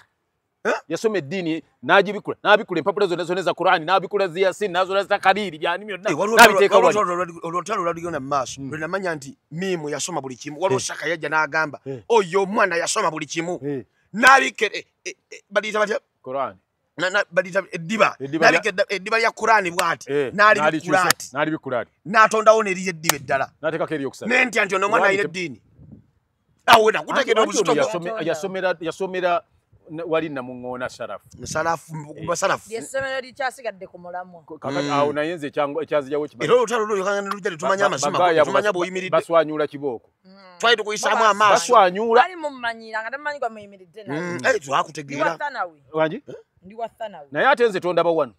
Yasoma eddiini n'agibikula n'abikula empapula zonna zonna eza Qur'ani n'abikula ziyasin n'azola za Kaliri byani byonna n'abiteeka wali. Olutalo olwalugenda mu maaso lwe namanya nti Miimu yasoma buli kimu. Waliwo Shaka yajja n'agamba oyo omwana yasoma buli kimu. N'abika baliyita batya? Qur'ani. Baliyita eddiba. N'abika eddiba lya Qur'ani bw'ati. N'alibikula ati. N'alibikula ati. N'atondawo n'eriyo eddiba eddala. N'ateekako eryokusatu. Nentya nti ono omwana alina eddiini. Awo nakutegeera obuzito. Yasomera wali Namuŋŋoona Sharafu. Basalafu. Ly'essomero likyasigadde ku mulamwa. Kakati awo naye nze ekyanzijawo kimanyi. Era olutalo lwo lujja tetumanya amazima, tumanya bw'oyimiridde. Baswanyula kibooko. Twali tukuyisaamu amaaso. Baswanyula. Bali mummanyiira nga temumanyi gwe muyimiridde naye. Twakutegeera. Wangi? Ndi wa Thanawi. Naye ate nze tondaba wano.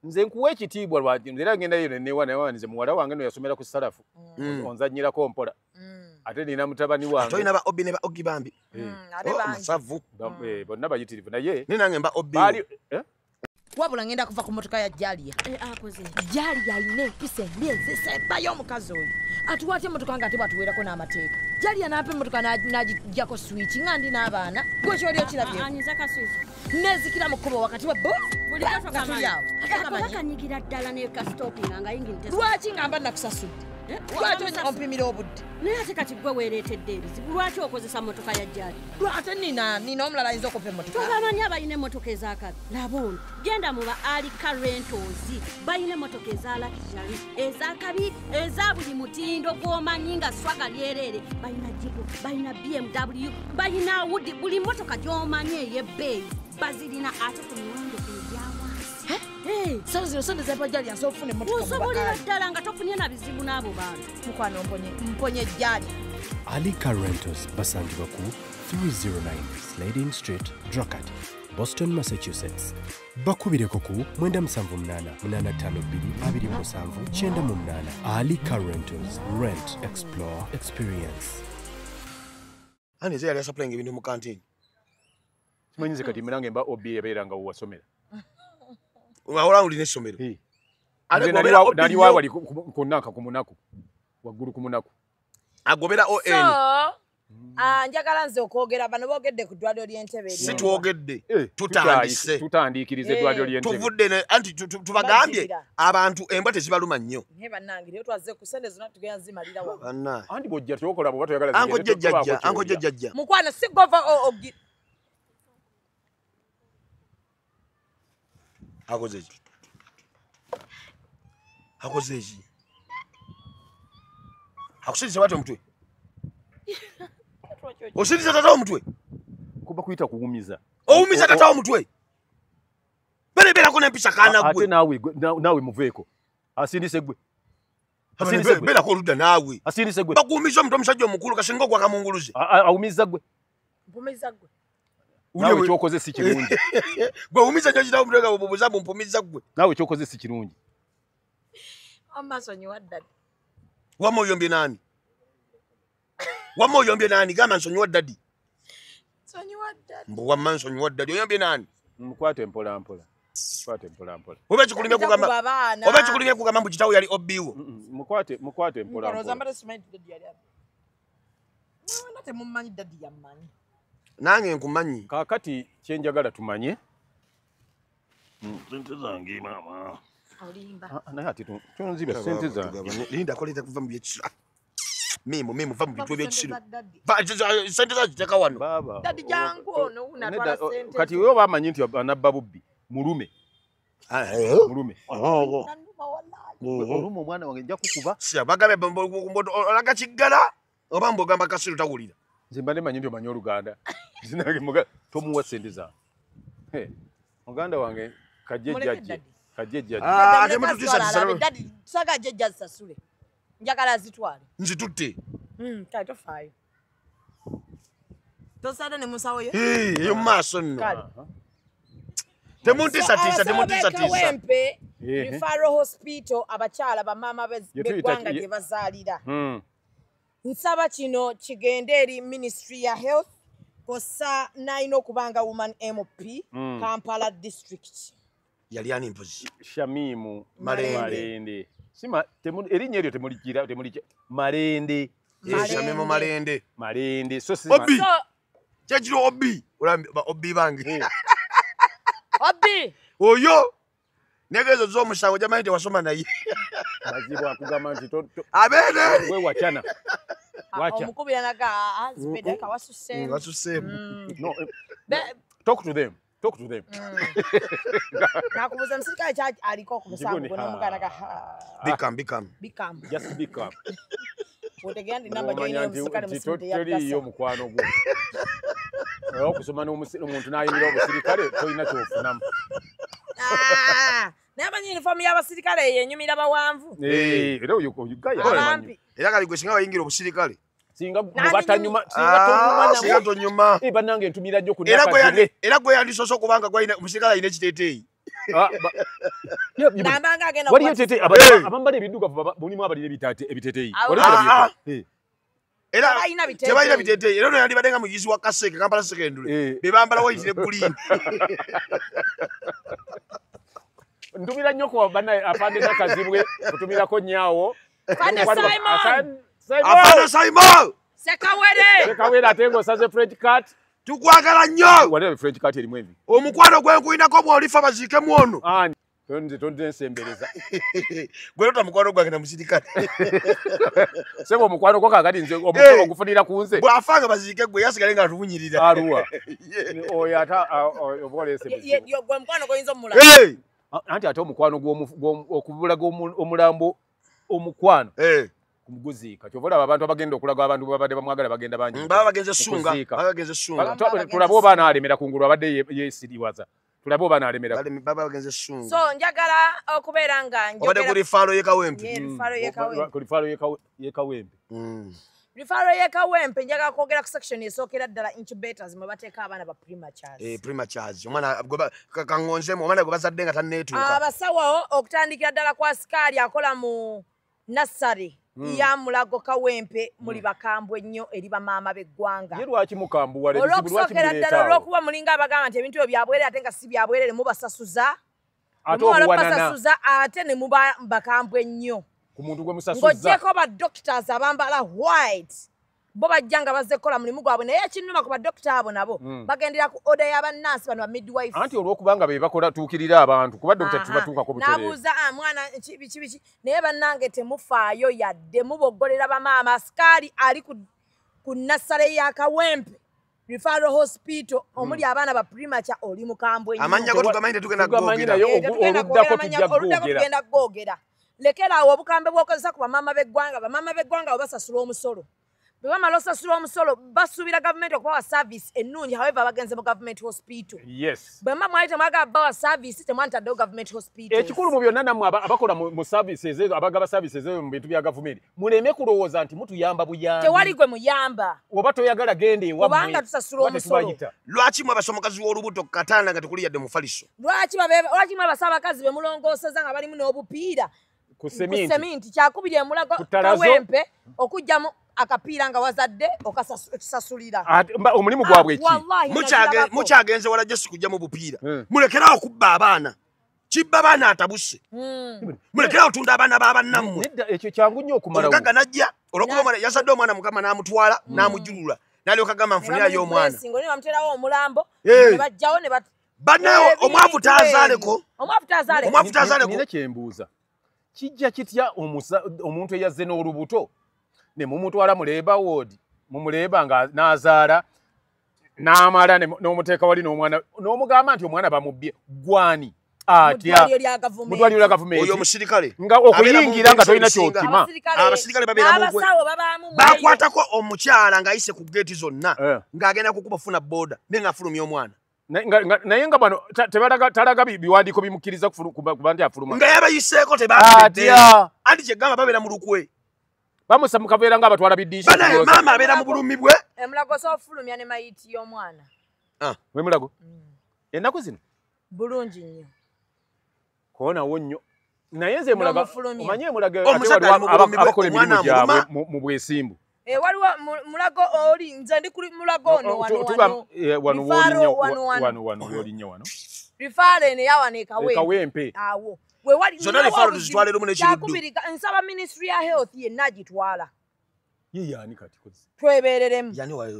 Nze nkuwa ekitiibwa lwaki era ngendayo ne newa nze muwala wange no yasomera ku Salafu. Onzannyirako mpola. Ate nina mutabani wange. Ate olina ba Obi ne ba Ogi bambi. Ate bangi. Masavu. Bonna bayitirivu naye. Nina mba Obi. Wabula ngenda kuva ku mmotoka ya Jalia. Akoze. Jalia alina empisa embi ezisembayo omukazi oyo. Atuwa atya emmotoka nga ate bw'atuweerako n'amateeka. Jalia n'ampa emmotoka n'agiggyako switch nga ndi n'abaana. Gwe ky'oli okirabye. Anyiza ka switch. Neezikira mu kkubo wakati wa bo. Bulijjo tuli awo. Kanyigira ddala ne ka stopping nga yingini tesa. Lwaki ngamba nakusasudde? Lwaki ompimira obudde? Naye ate kati gwe weereetedde ebizibu. Lwaki okozesa mmotoka ya Jalia? Ate nina omulala ayinza okumpa emmotoka. Tobamanyi abalina emmotoka ez'akabi. Laba ono. Genda mu ba Alika Rentals. Balina emmotoka eza luxury, ez'akabi, eza buli mutindo gw'omanyi nga swaga lyereere. Balina Jeep, balina BMW, balina Audi, buli mmotoka gy'omanyi ey'ebbeeyi bazirina ate ku miwendo egya wansi. Sasa zino sente zampa Jalia nsobola okufuna emmotoka. Osobolera ddala nga tofunye na bizibu n'abo bantu. Mukwano mponye Jalia. Alika Rentals basangibwa ku 309 Sliding Street, Dracut, Boston, Massachusetts. Bakubireko ku 978 852 27 98. Alika Rentals. Rent, explore, experience. Ani nze yali asupplying ebintu mu canteen. Simanyi nze kati mmerange mba OB ebeera nga wasomera. Wawula olina essomero. Nali wali ku nnanka ku munaku. Waggulu ku munaku. Agobera ON. So, njagala nze okwogera bano boogedde ku ddwaliro ly'Entebe. Si twogedde, tutandise. Tutandiikiriza eddwaliro ly'Entebe. Tuvudde anti tubagambye abantu embwa tezibaluma nnyo. Naye bannange leero twazze ku ssente zonna tugenda zimalira wano. Bannange. Anti bw'ojja kyokola bw'oba toyagala zigende. Anko jjajja. Mukwano si gova Akoze ki? Akoze ki? Akusindisa bw'atyo omutwe? Osindisa tata omutwe? Kuba kuyita kuwumiza. Owumiza tata omutwe? Bereberako n'empisa kaana ggwe. Ate naawe muveeko. Asindise ggwe. Asindise ggwe. Beerako oludda naawe. Asindise ggwe. Bakuwumiza omutwe omusajja omukulu kasinga ogwa kamunguluze. Awumiza ggwe. Mpumiza ggwe. Naawe kyokoze si kirungi. Gwe wumiza nnyo kitawo omutwe nga bubuza mpumiza ggwe. Naawe kyokoze si kirungi. Amaaso nyiwa ddadi. Wamma oyombye naani? Wamma oyombye naani? Gamba nsonyiwa ddadi. Nsonyiwa ddadi. Mbu wamma nsonyiwa ddadi. Oyombye naani? Mukwate mpola mpola. Mukwate mpola mpola. Oba kikulimye kugamba. Oba kikulimye kugamba mbu kitawo yali obiwo. Mukwate mpola mpola. Ndowooza mbadde simanyi daddy yali abbi. Mwana temumanyi daddy yammanyi. Nange nkumanyi. Kaakati kye njagala tumanye. Sente zange maama. Olimba. Naye ate tonziba sente zange. Linda koleta kuva mu byekisiro. Mimo va mu bintu ebyekisiro. Sente zange wano. Baba. Daddy jangu ono unatwala sente. Kati wewe bamanyi nti anabba bubbi. Mulume. Mulume. Oluma omwana wange nja kukuba. Siya bagabe olaga kiggala oba mbogamba kasiru tawulira. Nze mbadde manyi nti omanyi Oluganda. Zinange muga tomuwa sente zange. Hey, muganda wange kajje jjajje. Kajje jjajje. Ate mututisa daddy saga jjajja zisasule. Njagala azitwale. Nzitutte. Kale tofaayo. Tosada ne musawo ye? Eyo mu maaso nno. Temuntisatiisa. Kawempe Referral Hospital abakyala bamaama b'eggwanga gye bazaalira. Nsaba kino kigende eri Ministry ya Health kosa nalina okubanga Woman MP Kampala District. Yali ani mpozi? Shamimu Malende. Sima erinnya eryo temuligira Malende. Shamimu Malende. Malende. So si Obi. Kyekiro Obi. Olamba Obi bange. Obi. Oyo. Negezo z'omusango jamanyi tewasoma naye. Bazibu akugamba nti abene. Wewe wachana. Wacha. Omukubira naga azipedeka wasuseemu. Wasuseemu. No. Talk to them. Talk to them. Nakubuza msirikale cha aliko ku musango gwe n'omugana ga Become. Become. Just become. Otegera ndi namba gy'olina omusirikale musirikale ya teriiyo mukwano gwo. Okusoma n'omuntu n'ayingira obusirikale tolina ky'ofunamu. Naye amanyi yunifoomu y'abasirikale eyo enyumira bawanvu. Era oyo gaya. Era kali gwe singa bayingira obusirikale. Singa mubatanyuma singa tonyuma. Bannange ntumira nnyo ku nnaka. Era gwe yandisoose okubanga omusirikale alina ekiteeteeyi. Nambanga agenda waliyo ebiteeteeyi abambala ebiddugavu mulimu abalina ebiteeteeyi. Era tebalina biteeteeyi. Era ono yandibadde nga muyizi wa Kaseke Kampala Secondary. Be bambala white ne green. Ntumira nnyo ku bannaye afande Nakazibwe kutumirako nnyawo. Afande Simon. Afande Simon. Sekawere. Ate ng'osaze French cut. Tukwagala nnyo. Waliwo French cut erimu envi. Omukwano gwe nkulinako bw'olifa baziikemu ono. Ani? Tonze nsembereza. Gwe lota mukwano gwange na musirikale. Sebo omukwano gwo kaakati nze omukolo ogufunira ku nze. Bw'afanga baziike gwe yasigale nga atuwunyirira. Aruwa. Oyo ate oba oleese buzibu. Gwe mukwano gw'oyinza omulaba. Anti ate omukwano okubulaga omulambo omukwano. Kumuguziika. Kyova olaba abantu abagenda okulaga abantu babadde bamwagala bagenda bangi. Baba bagenze Ssunga. Tulabe oba anaalemera ku ngulu abadde yeesiriwaza. Tulabe oba anaalemera. Baba bagenze Ssunga. So njagala okubeera nga njogera. Obadde ku rifaalo y'e Kawempe. Ku rifaalo y'e Kawempe. Rifaalo y'e Kawempe njagala kwogera ku section esookera ddala incubators mwe bateeka abaana ba prematures. Prematures. Omwana kaŋŋonzeemu omwana gwe bazadde nga tanneetuuka. Abasawo okutandikira ddala kwa sikaali akola mu nursery. Ya Mulago Kawempe muli bakambwe nnyo eri bamaama b'eggwanga. Ye lwaki mukambuwala ebizibu lwaki muleeta? Olw'okusookera ddala olw'okuba mulinga abagamba nti ebintu ebyo byabwerere ate nga si byabwerere mubasasuza. Ate obuwanana. Ate ne muba bakambwe nnyo. Ku muntu gwe musasuza. Ng'oggyeko ba doctors abambala white. Bo bajja nga bazze kukola mulimu gwabwe naye ekinnuma ku badokita abo nabo bagendera ku order y'abannansi bano ba midwife. Anti olw'okubanga be bakola tuukirira abantu kuba dokita tubatuukako butereevu. N'abuuza mwana biki biki naye bannange temufaayo yadde muboggolera bamaama. Asikaali ali ku nursery ya Kawempe Referral Hospital omuli abaana ba premature oli mukambwe nnyo. Amannya go tugamanyi tetugenda googera. Oluddako tugenda googera. Lekera awo obukambe bw'okozesa ku bamaama b'eggwanga. Bamaama b'eggwanga abo basasula omusolo. Bwe bamala osasula omusolo basuubira gavumenti okubawa service ennungi however bagenze mu government hospital. Yes. Bwe mba mwali temwagala bawa service temwantaddewo government hospital. Ekikulu mu byonna nammwe abakola mu services ezo abagaba services ezo mu bintu bya gavumenti muleme kulowooza nti mutuyamba buyambi. Tewali gwe muyamba. Oba toyagala genda ewammwe. Kubanga tusasula omusolo. Lwaki mwe abasaba omukazi w'olubuto ku katanda nga tekuli yadde mufaliso? Lwaki mwe abasaba abakazi be mulongooseza nga balimu n'obupiira? Ku seminti. Kyakubiri e Mulago Kawempe okuggyamu akapiira nga wazadde okasasulira. Omulimu gwabwe ki? Mukyagenze wala Jesu kujja mu bupiira. Mulekerawo okubba abaana. Kibba baana atabuse. Mulekera otunda abaana b'abannammwe. Nedda ekyo kyangu nnyo okumalawo. Omugagga n'ajja olw'okuba omwana yazadde omwana Mukama n'amutwala n'amujulula. N'alyoka agamba nfunirayo omwana. Ne bamuterawo omulambo ne bajjawo ne bannaye omwavu taazaaleko. Omwavu taazaaleko. Omwavu taazaaleko. Nina kye mbuuza. Kijja kitya omuntu eyazze n'olubuto ne mumutwala mu labour ward mumuleba nga n'azaala n'amala n'omuteeka wali n'omwana n'omugamba nti omwana bamubbye gwani atya mu ddwaliro lya gavumenti oyo omusirikale nga okuyingira nga tolina ky'okima. Abasirikale babeera mu gwe bakwatako omukyala ng'ayise ku geeti zonna ng'agenda kukuba funa boda naye ng'afulumya omwana. Naye nga bano talaga biwandiiko bimukkiriza kuba nti afuluma nga yabayiseeko tebakebedde. Anti kyegamba babeera mu lukwe bamusa mu kaveera nga abatwala bidiisha. Banaye maama abeera mu bulumi bwe. Emulago so ofulumya ne mayiti y'omwana. We Mulago ennaku zino bulungi nnyo koonawo nnyo naye nze Mulago omanye Mulago ate waliwo abakola emirimu gyabwe mu bwesimbu. Waliwo Mulago oli nze ndi kuli Mulago ono wano wano wano w'olinnya wano rifaalo eno eyawana ekawempe awo wewali zonna rifaalo tuzitwala erumu n'ekiruddu. Nsaba ministry ya health yenna agitwala. Ye yaani kati kozi twebereremu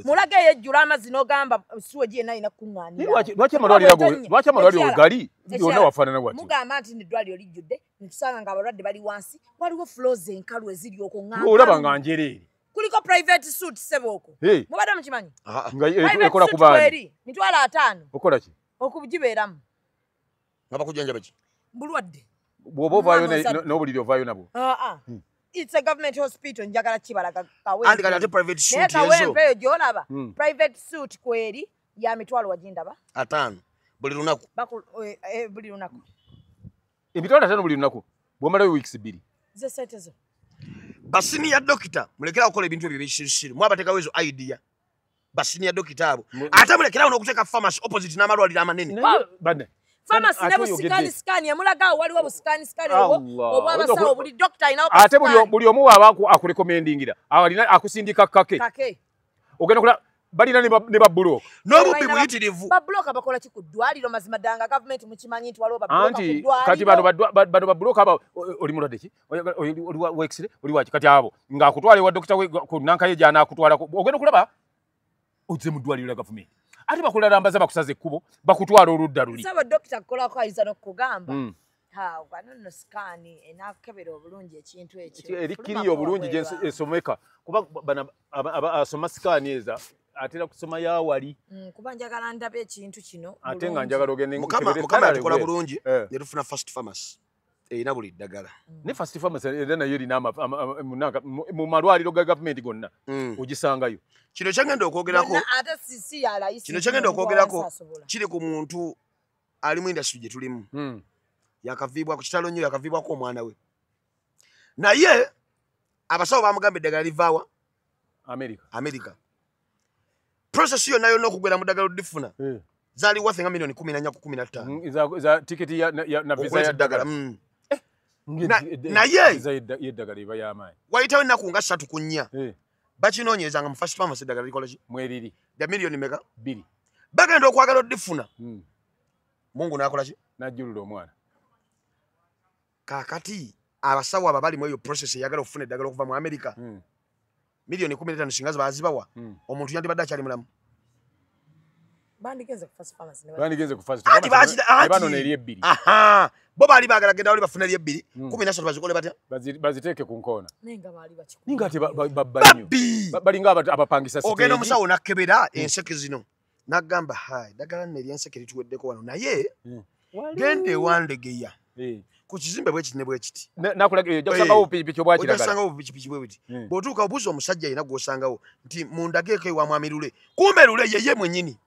Mulago eyejjula amazzi n'ogamba siwegi yenna alina kukuŋŋaanira. Lwaki amalwaliro gali yonna wafaanana watyo? Mugamba nti eddwaliro lijjudde netusanga ng'abalwadde bali wansi waliwo floors enkalu eziri okwo nga olaba nga njereere. Kuliko private suit sebooko. Mubadde mukimanyi? Nga ekola ku baani? Mitwalo 5. Okola ki? Okugibeeramu. Nga bakujjanjaba ki? Bulwadde. Bw'oba ovaayo n'obuliri ovaayo nabwo? It's a government hospital njagala kibalaga Kawempe. Anti kati ate private suit ezo. Kawempe eyo gy'olaba. Private suit kweri ya mitwalo wagindaba. 5 buli lunaku. Buli lunaku. Emitwalo 5 buli lunaku. Bw'omalayo weeks 2. Ze sente zo. Basiniya dokita mulekera okukola ebintu ebyo ebisirusiru mwabateekawo ezo idea. Basiniya dokita abo ate mulekerawo n'okuteeka pharmacy opposite n'amalwaliro amanene. Pharmacy ne busikani sikani emulaga waliwo busikani sikani obw'abasawo buli dokita alinawo. Ate buli omu waaba akurekomendingira alina akusindika kake ogenda kula balina ne babulooka n'obubbi buyitirivu. Babulooka bakola ki ku ddwaliro? Mazima ddala nga gavumenti mukimanyi nti waliwo babulooka ku ddwaliro. Kati bano babulooka abo oli mulwadde ki? Oli wa x-ray? Oli waki? Kati abo ng'akutwala ewa dokita we ku nankaye gy'anaakutwalako ogenda okulaba ozze mu ddwaliro lya gavumenti ate bakulalambaza bakusaza ekkubo bakutwala oludda luli. Saba dokita kukolako ayinza n'okukugamba wano nno sikaani enaakukebera obulungi ekintu ekyo erikkiriya obulungi gye esomeka kuba bano asoma sikaani eza atera kusoma yawali. Kuba njagala ndabe ekintu kino ate nga njagala ogende Mukama yatukola bulungi ne tufuna first pharmacy erina buli ddagala. Ne first pharmacy era nayo erina mu malwaliro ga gavumenti gonna ogisangayo. Kino kyengenda okwogerako ate si ya layisi. Kino kyengenda okwogerako kiri ku muntu ali mu industry gye tulimu. Yakaviibwako kitalo nnyo yakaviibwako omwana we naye abasawo bamugamba eddagala livaawa America. Process yonna yonna okugwera mu ddagala olifuna zaali worth nga milioni 14 ku 15 za tiketi ya na visa ya ddagala. Naye eddagala eba y'amaanyi. Wayitawo ennaku nga 3 ku 4 bakinoonyereza nga mu first pharmacy eddagala likola ki? Mweriri. Lya milioni meka? 2. Bagenda okwagala olifuna. Mungu n'akola ki? N'ajjulula omwana. Kaakati abasawo abo abali mu eyo process eyagala okufuna eddagala okuva mu America milioni 15 singa bazibawa omuntu yandibadde akyali mulamu. Bandigenze ku first pharmacy. Bandigenze ku first pharmacy. Banona eri ebbiri. Bo baali baagala genda wali bafuna eri ebbiri 13 bazikole batya? Baziteeke ku nkoona. Naye nga baali bakikuba. Ninga ate babba nnyo. Balinga abapangisa siteegi. Ogenda omusawo n'akebera enseke zino n'agamba hai ddagala nno ery'enseke lituweddeko wano naye genda ewandegeya ku kizimbe bwe kiti ne bwe kiti. Nakulaga ojja kusangawo obupikipiki obwa kiragala. Ojja kusangawo obupikipiki bwe buti. Bw'otuuka obuuza omusajja yenna gw'osangawo nti mundageeko ewa Mwami Lule. Kumbe Lule ye mwennyini.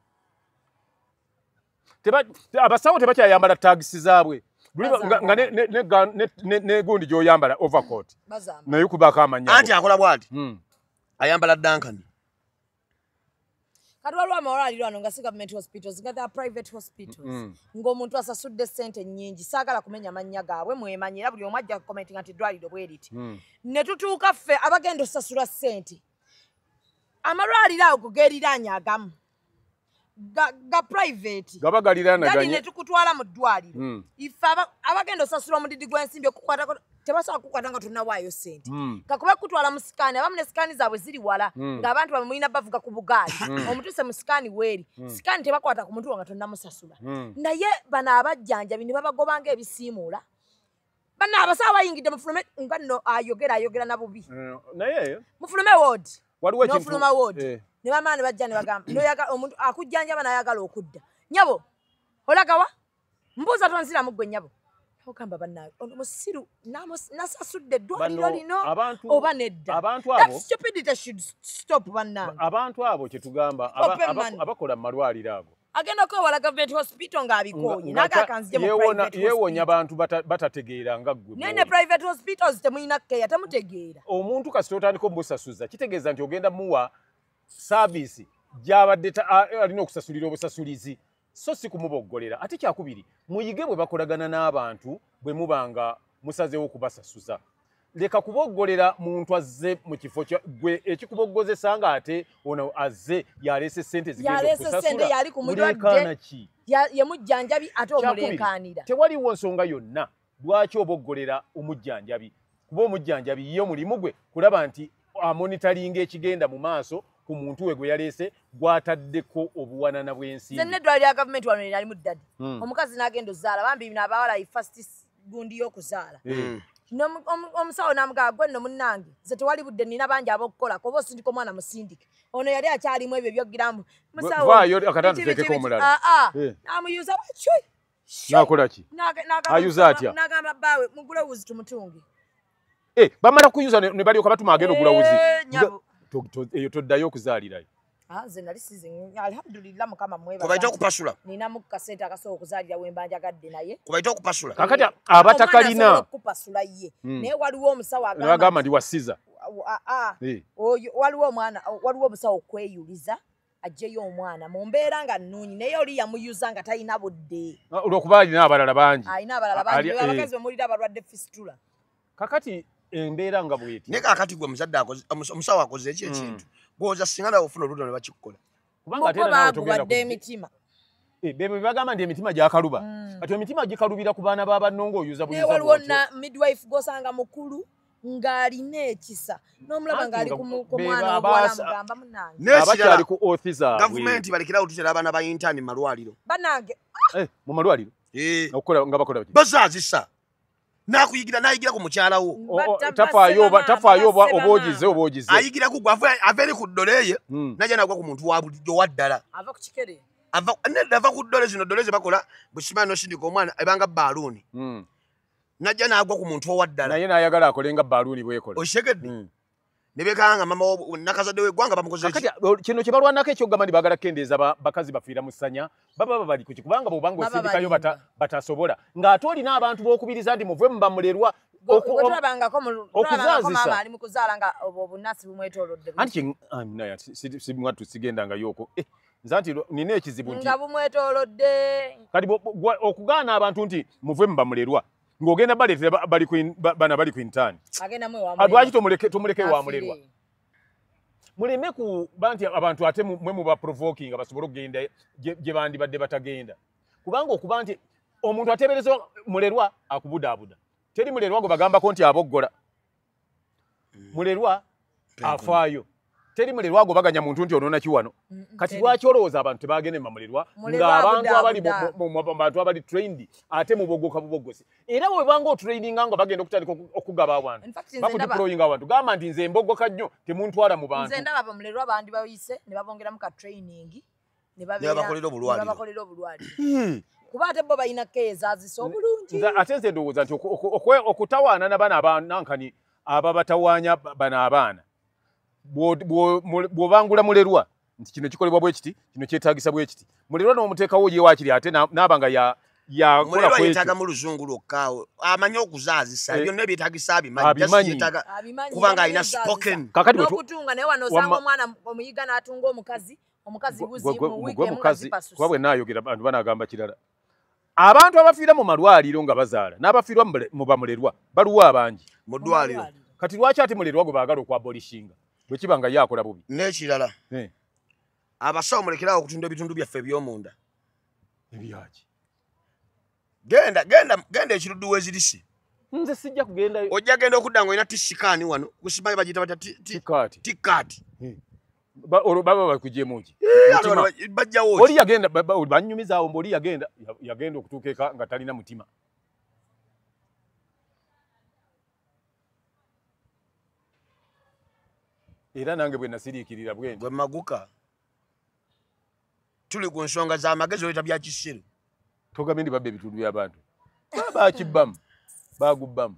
Abasawo tebakyayambala tagisi zaabwe. Nga ne gundi gy'oyambala overcoat. Naye kubaako amannya. Anti akola bw'ati. Ayambala Duncan. Kati waliwo amalwaliro ano nga si government hospitals nga they are private hospitals. Ng'omuntu asasudde ssente nnyingi saagala kumenya mannya gaabwe mwemanyi era buli omu ajja kukomentinga nti eddwaliro bwe riti. Ne tutuuka ffe abagenda osasula ssente. Amalwaliro ago geeriraanye agamu. Ga private gaba galiraanaganye ne tukutwala mu ddwaliro ife abagenda osasula omudidi gw'ensimbi okukwatako tebasobola kukwata nga tonnawaayo ssente kakuba kutwala mu sikaani abamu ne sikaani zaabwe ziri wala ng'abantu bamwe mulina bavuga ku bugaali omutuuse mu sikaani weeri sikaani tebakwata ku muntu nga tonnamusasula naye bano abajjanjabi ne babagobanga ebisiimuula bano abasawo bayingidde mufulume nga nno ayogera na bubi naye mufulume ward n'ofuluma ward ne bamala ne bajja ne bagamba omuntu akujjanjaba n'ayagala okudda nnyabo olagawa mbuuza tonziramu ggwe nnyabo ogamba bannange ono musiru nasasudde eddwaliro lino oba nedda. That stupidity should stop bannange. Abantu abo kye tugamba abakola mu malwaliro ago agenda kwewala government hospital ng'abikooye n'agakanzije mu private hospital yeewonya abantu batategeera nga ggwe naye ne private hospitals temulina keya temutegeera omuntu kasita otandika omusasuza kitegeeza nti ogenda muwa service gy'abadde alina okusasulira obusasulizi so si kumuboggolera. Ate kyakubiri muyige bwe bakolagana n'abantu bwe mubanga musazeewo okubasasuza. Leka kuboggolera muntu azze mu kifo gwe ekikuboggozesa ng'ate ono azze yaleese ssente zigenda okusasula muleekaana ki ye mujjanjabi ate omuleekaanira. Tewaliwo nsonga yonna lwaki oboggolera omujjanjabi kuba omujjanjabi ye omulimu gwe kulaba nti amonitaringa ekigenda mu maaso ku muntu we gwe yaleese gw'ataddeko obuwanana bw'ensimbi. Nze n'eddwaliro lya gavumenti wano lyalimu ddadi omukazi n'agenda ozaala bambi bino abawala first gundi y'okuzaala omusawo n'amugamba gwe nno munnange nze tewali budde nina bangi ab'okukola oba osindika omwana musindike ono yali akyalimu ebyo ebyogiramu n'amuyuza bwacwi n'akola ki ayuza atya n'agamba bbaawe mugule wuzi tumutunge bamala kuyuza ne balyoka batuma agenda ogula wuzi eyo toddayo okuzaalirayo. Nze nali size alhamdulillah mukama mwebaza. Kubaita okupasula. Ninamu kasente akasobola okuzaalira we mba njagadde naye. Kubaita okupasula. Kakati abatakalina okupasula ye. Naye waliwo omusawo agamba ndi wasiza. Oyo waliwo omwana waliwo omusawo okweyuliza ajjeyo omwana mu mbeera nga nnungi naye oli yamuyuza nga talina budde. Olw'okuba alina abalala bangi. Alina abalala bangi abakazi bamulira abalwadde fistula. Kakati embeera nga bw'eti. Naye kakati gwe omuzadde omusawo akoze eki ekintu. Gwoza singa nawe ofuna oludda ne bakikukola. Kubanga ate nawe togenda emitima. Bebe bagamba nti emitima gyakaluba. Kati emitima gikalubira ku baana ba banno ng'oyuza buyuza. Naye waliwo na midwife gw'osanga mukulu ng'alina ekisa n'omulaba ng'ali ku mwana omuwala amugamba munnange. Abakyali ku oath zaabwe. Gavumenti balekerawo tutera abaana ba intern mu malwaliro. Bannange. Mu malwaliro? Okukola nga bakola bati. Bazaazisa. Nakuyigira nayigira ku mukyala wo. Tafaayo oba ogize oba ogize. Ayigira ku gwe ava eri ku ddole ye najja nagwa ku muntu wa bulijjo wa ddala. Ava ku kikere. Ava ku ddole zino ddole ze bakola bwe simanyi n'osindika omwana ebanga baaluuni. Najja n'agwa ku muntu owa ddala. Naye n'ayagala akole nga baaluuni bw'ekola. Okitegedde? Ne beekanga mama wo nakazadde w'eggwanga bamukoze ki? Kakati kino kye balwanako ekyokugamba nti baagala kukendeeza bakazi bafiira mu ssanya baba babali ku ki kubanga bw'obanga osindikayo batasobola ng'ate olina abantu b'okubiriza nti muve mu bamulerwa okuzaazisa. Maama ali mu kuzaala nga obwo obunnasi bumwetoolodde. Anti mwattu sigendangayo okwo. Nze anti nina ekizibu nti nga bumwetoolodde. Kati okugaana abantu nti muve mu bamulerwa ng'ogenda baleetera bana bali ku intern. Lwaki tomuleke wa mulerwa? Muleme kuba nti abantu ate mwe muba provoking basobole okugenda gye bandibadde batagenda. Kubanga okuba nti omuntu ateebereza mulerwa akubudaabuda. Teri mulerwa gwe bagambako nti aboggola. Mulerwa afaayo. Teri mulerwa gwe baganya muntu nti onoona ki wano. Kati lwaki olowooza abantu tebagenda mu mulerwa ng'abantu abali mu bantu abali trained ate mubogoka bubogosi. Era bwe banga otraininga nga bagenda okutandika okugaba abantu. Bakudeployinga abantu. Gamba nti nze mbogoka nnyo temuntwala mu bantu. Nze ndaba bamulerwa bandi bayise ne babongeramu ka training ne babakolera obulwaliro. Kuba ate bo balina keezaazisa obulungi. Ate nze ndowooza nti okutawaana na bano abanankani ababatawaanya bano abaana bw'obangula mulerwa nti kino kikolebwa bwe kiti kino kyetaagisa bwe kiti mulerwa n'omuteekawo ye waakiri ate n'aba nga yakola ku ekyo. Yeetaaga mu luzungu lwokka amanyi okuzaazisa byonna ebyetaagisa abimanyi kubanga alina spoken. N'okutunga naye wano osanga omwana omuyiga n'atunga omukazi omukazi buzi mu wiiki emu nga zipasuse. Kuba bwe naayogera abantu banaagamba kirala. Abantu abafiira mu malwaliro nga bazaala n'abafiirwa mu bamulerwa baluwa abangi mu ddwaliro. Kati lwaki ate mulerwa gwe baagala okwabolishinga bwe kiba nga ye akola bubi? N'ekirala Abasawo mulekerawo okutunda ebitundu byaffe eby'omunda. Ebyaki? Genda genda genda ekiruddu wezirisi. Nze sijja kugenda. Ojja genda okudda ng'olina tisikaani wano. Kusimanyi bagiyita batya tikaati. Tikaati. Olwo baba bakugyemu ki? Bajjawo. Oli yagenda banyumizaawo mbu oli yagenda yagenda okutuuka eka nga talina mutima. Era nange bwe nasiriikirira bwe nti. Gwe maguka. Tuli ku nsonga z'amagezi oleeta bya kisiru. Togambye nti babba ebitundu by'abantu. Bakibbamu. Bagubbamu.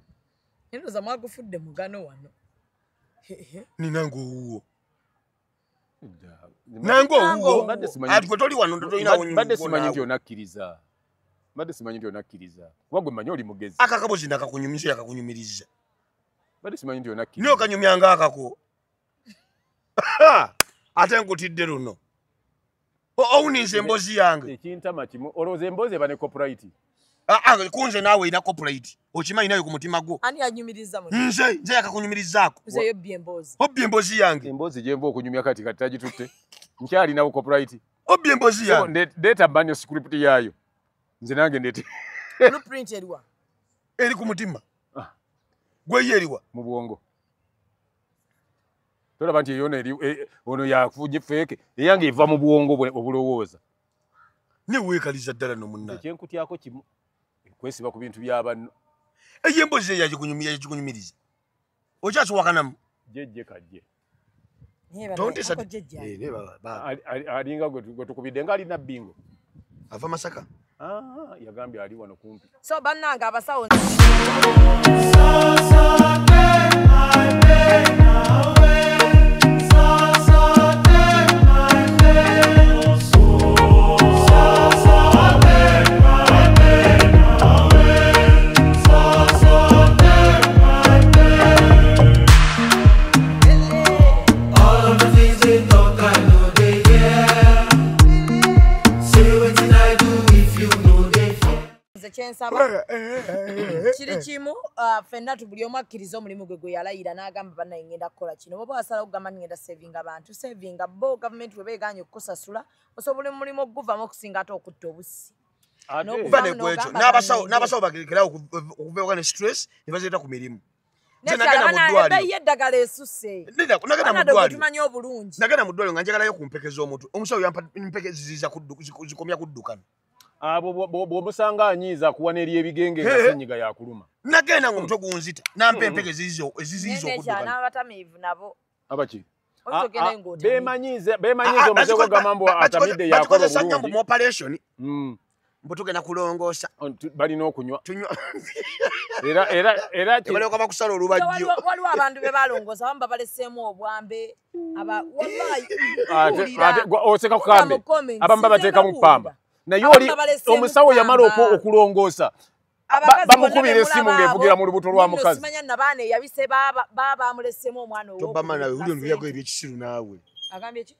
Ndowooza mwagufudde mugano wano. Nina ng'owuwo. Nange owuwo. Ati gwe toli wano tolinawo. Mbadde simanyi nti onakkiriza. Mbadde simanyi nti onakkiriza. Kuba gwe mmanyi oli mugezi. Akakabozi nakakunyumiza yakakunyumiriza. Mbadde simanyi nti onakkiriza. Naye okanyumyanga akako. Ate nkutidde luno. Owuninze emboozi yange. Ekintama kimu olowooza emboozi eba ne copyright. Kunze naawe erina copyright. Okimanyi nawe ku mutima gwo. Ani yanyumiriza muno? Nze nze yakakunyumirizaako. Nze yobbye emboozi. Obbye emboozi yange. Emboozi gye nva okunyumya kati kati tagitutte. Nkyalinawo copyright. Obbye emboozi yange. Ndeeta manuscript yaayo. Nze nange ndeete. Blueprint eriwa? Eri ku mutima. Gwe ye eriwa? Mu bwongo. Tolaba nti eyo eri ono yafunye feeke eyange eva mu bwongo obulowooza. Ne weekaliza ddala no munna. Ekyenkutyako kimu kwesiba ku bintu bya banno. Eyo emboozi eyo yagikunyumiriza. Okyakiwakanamu? Jjejje kajje. Tontesa. Alinga gwe tukubidde nga alina bingo. Ava Masaka. Yagambye ali wano kumpi. So bannange abasawo. Kiri kimu ffenna buli omu akkiriza omulimu gwe gwe yalayira n'agamba bannaye ngenda kukola kino. Bw'oba wasalawo okugamba nti ngenda savinga abantu, savinga bo gavumenti bwe beegaanye okukusasula osobola omulimu okuguvamu okusinga ate okutta obussi. N'abasawo bagerekerawo okuva ne stress ne bazireeta ku mirimu. Ebbeeyi y'eddagala esusse. Tumanyi obulungi. Nagenda mu ddwaliro nga njagalayo ku mpeke z'omutwe. Omusawo yampa mpeke zikomya kuddukana. Abo bw'omusanga anyiiza akuwa n'eri ebigenge nga ssenyiga yakuluma. Nagenda ng'omutwe gunzita nampa empeke eziziyiza okuddukana. N'abatamiivu nabo. Abaki? Beemanyiiza omuze gw'ogamba mbu atamidde yakola Bakikozesa nnyo obulungi. mu operation. Mbu tugenda kulongoosa. Balina okunywa. Tunywa. Era balyoka bakusala olubajjo. Waliwo abantu be balongoosa abamu babaleseemu obwambe. Wallahi. Ate oseka ku kambe. Abamu babateekamu ppamba. Naye oli omusawo yamala okulongoosa bamukubira essimu ng'evugira mu lubuto lwa mukazi. Simanya nabaana eyabise baba bamulesseemu omwana ow'okubiri. Tobama nawe uli onulyago ebyekisiru naawe. Agambye ki?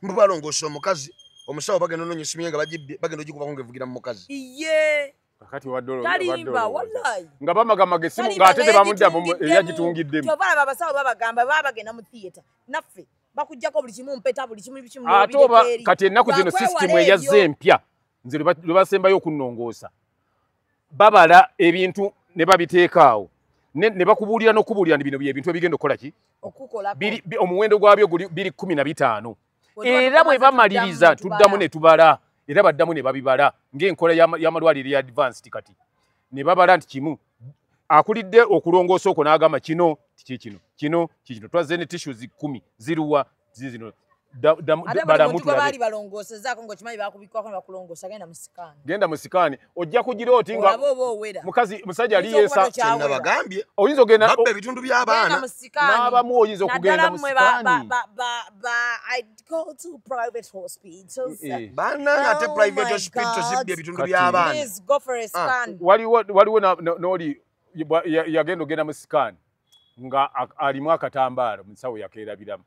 Mbu balongoosa omukazi omusawo bagenda onoonya essimu ye nga bagibbye bagenda ogikubako ng'evugira mu mukazi. Iye. Kakati wadde Talimba wallahi. Nga bamagamaga essimu ng'ate tebamuddamu eyagitungiddemu. Kyova olaba abasawo babagamba baba bagenda mu theatre naffe bakuggyako buli kimu mpeta buli kimu bikimu. Ate oba kati ennaku zino sisitimu eyazze empya nze lwe basembayo okunnongoosa babala ebintu ne babiteeka awo ne bakubuulira n'okubuulira nti bino bye bintu ebigenda okukola ki omuwendo gwabyo guli 15 era bwe bamaliriza tuddamu ne tubala era baddamu ne babibala ng'enkola y'amalwaliro ya advanced kati ne babala nti kimu akulidde okulongoosa okwo n'agamba kino kiki kino kino twazze ne tissues 10 ziruwa zizino balamu tulabe balongosezaako ng'okimanyi bakubikwako ne bakulongoosa genda mu sikaani. Genda mu sikaani ojja kugira oti nga mukazi musajja ali yeesa nabagambye oyinza ogenda babba ebitundu by'abaana n'abamu oyinza okugenda mu sikaani. I go to private hospitals. Bannange ate private hospitals zibbye ebitundu by'abaana. Please go for a scan. Waliwo n'oli yagenda ogenda mu sikaani nga alimu akatambaalo musawo yakeerabiramu.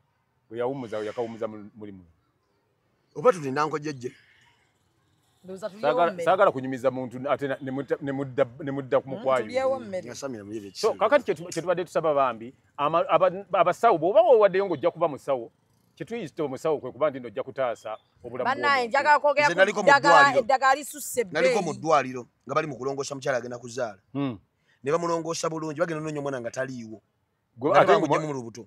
Yawumuza yakawumuza mulimu. Oba tulinda nkojjejje. Saagala kunyumiza muntu ate ne mudda ku mukwayo. So kakati kye tubadde tusaba bambi abasawo bw'oba weewaddeyo ng'ojja kuba musawo Kyetuyita omusawo kwe kuba nti nojja kutaasa obulamu. Bannaye njagala kwogera ku ddagala, eddagala lisusse ebbeeyi. Naliko mu ddwaliro nga bali mu kulongoosa mukyala agenda kuzaala. Ne bamulongoosa bulungi, bagenda onoonya omwana nga taliiwo. Ate bamuggyemu mu lubuto.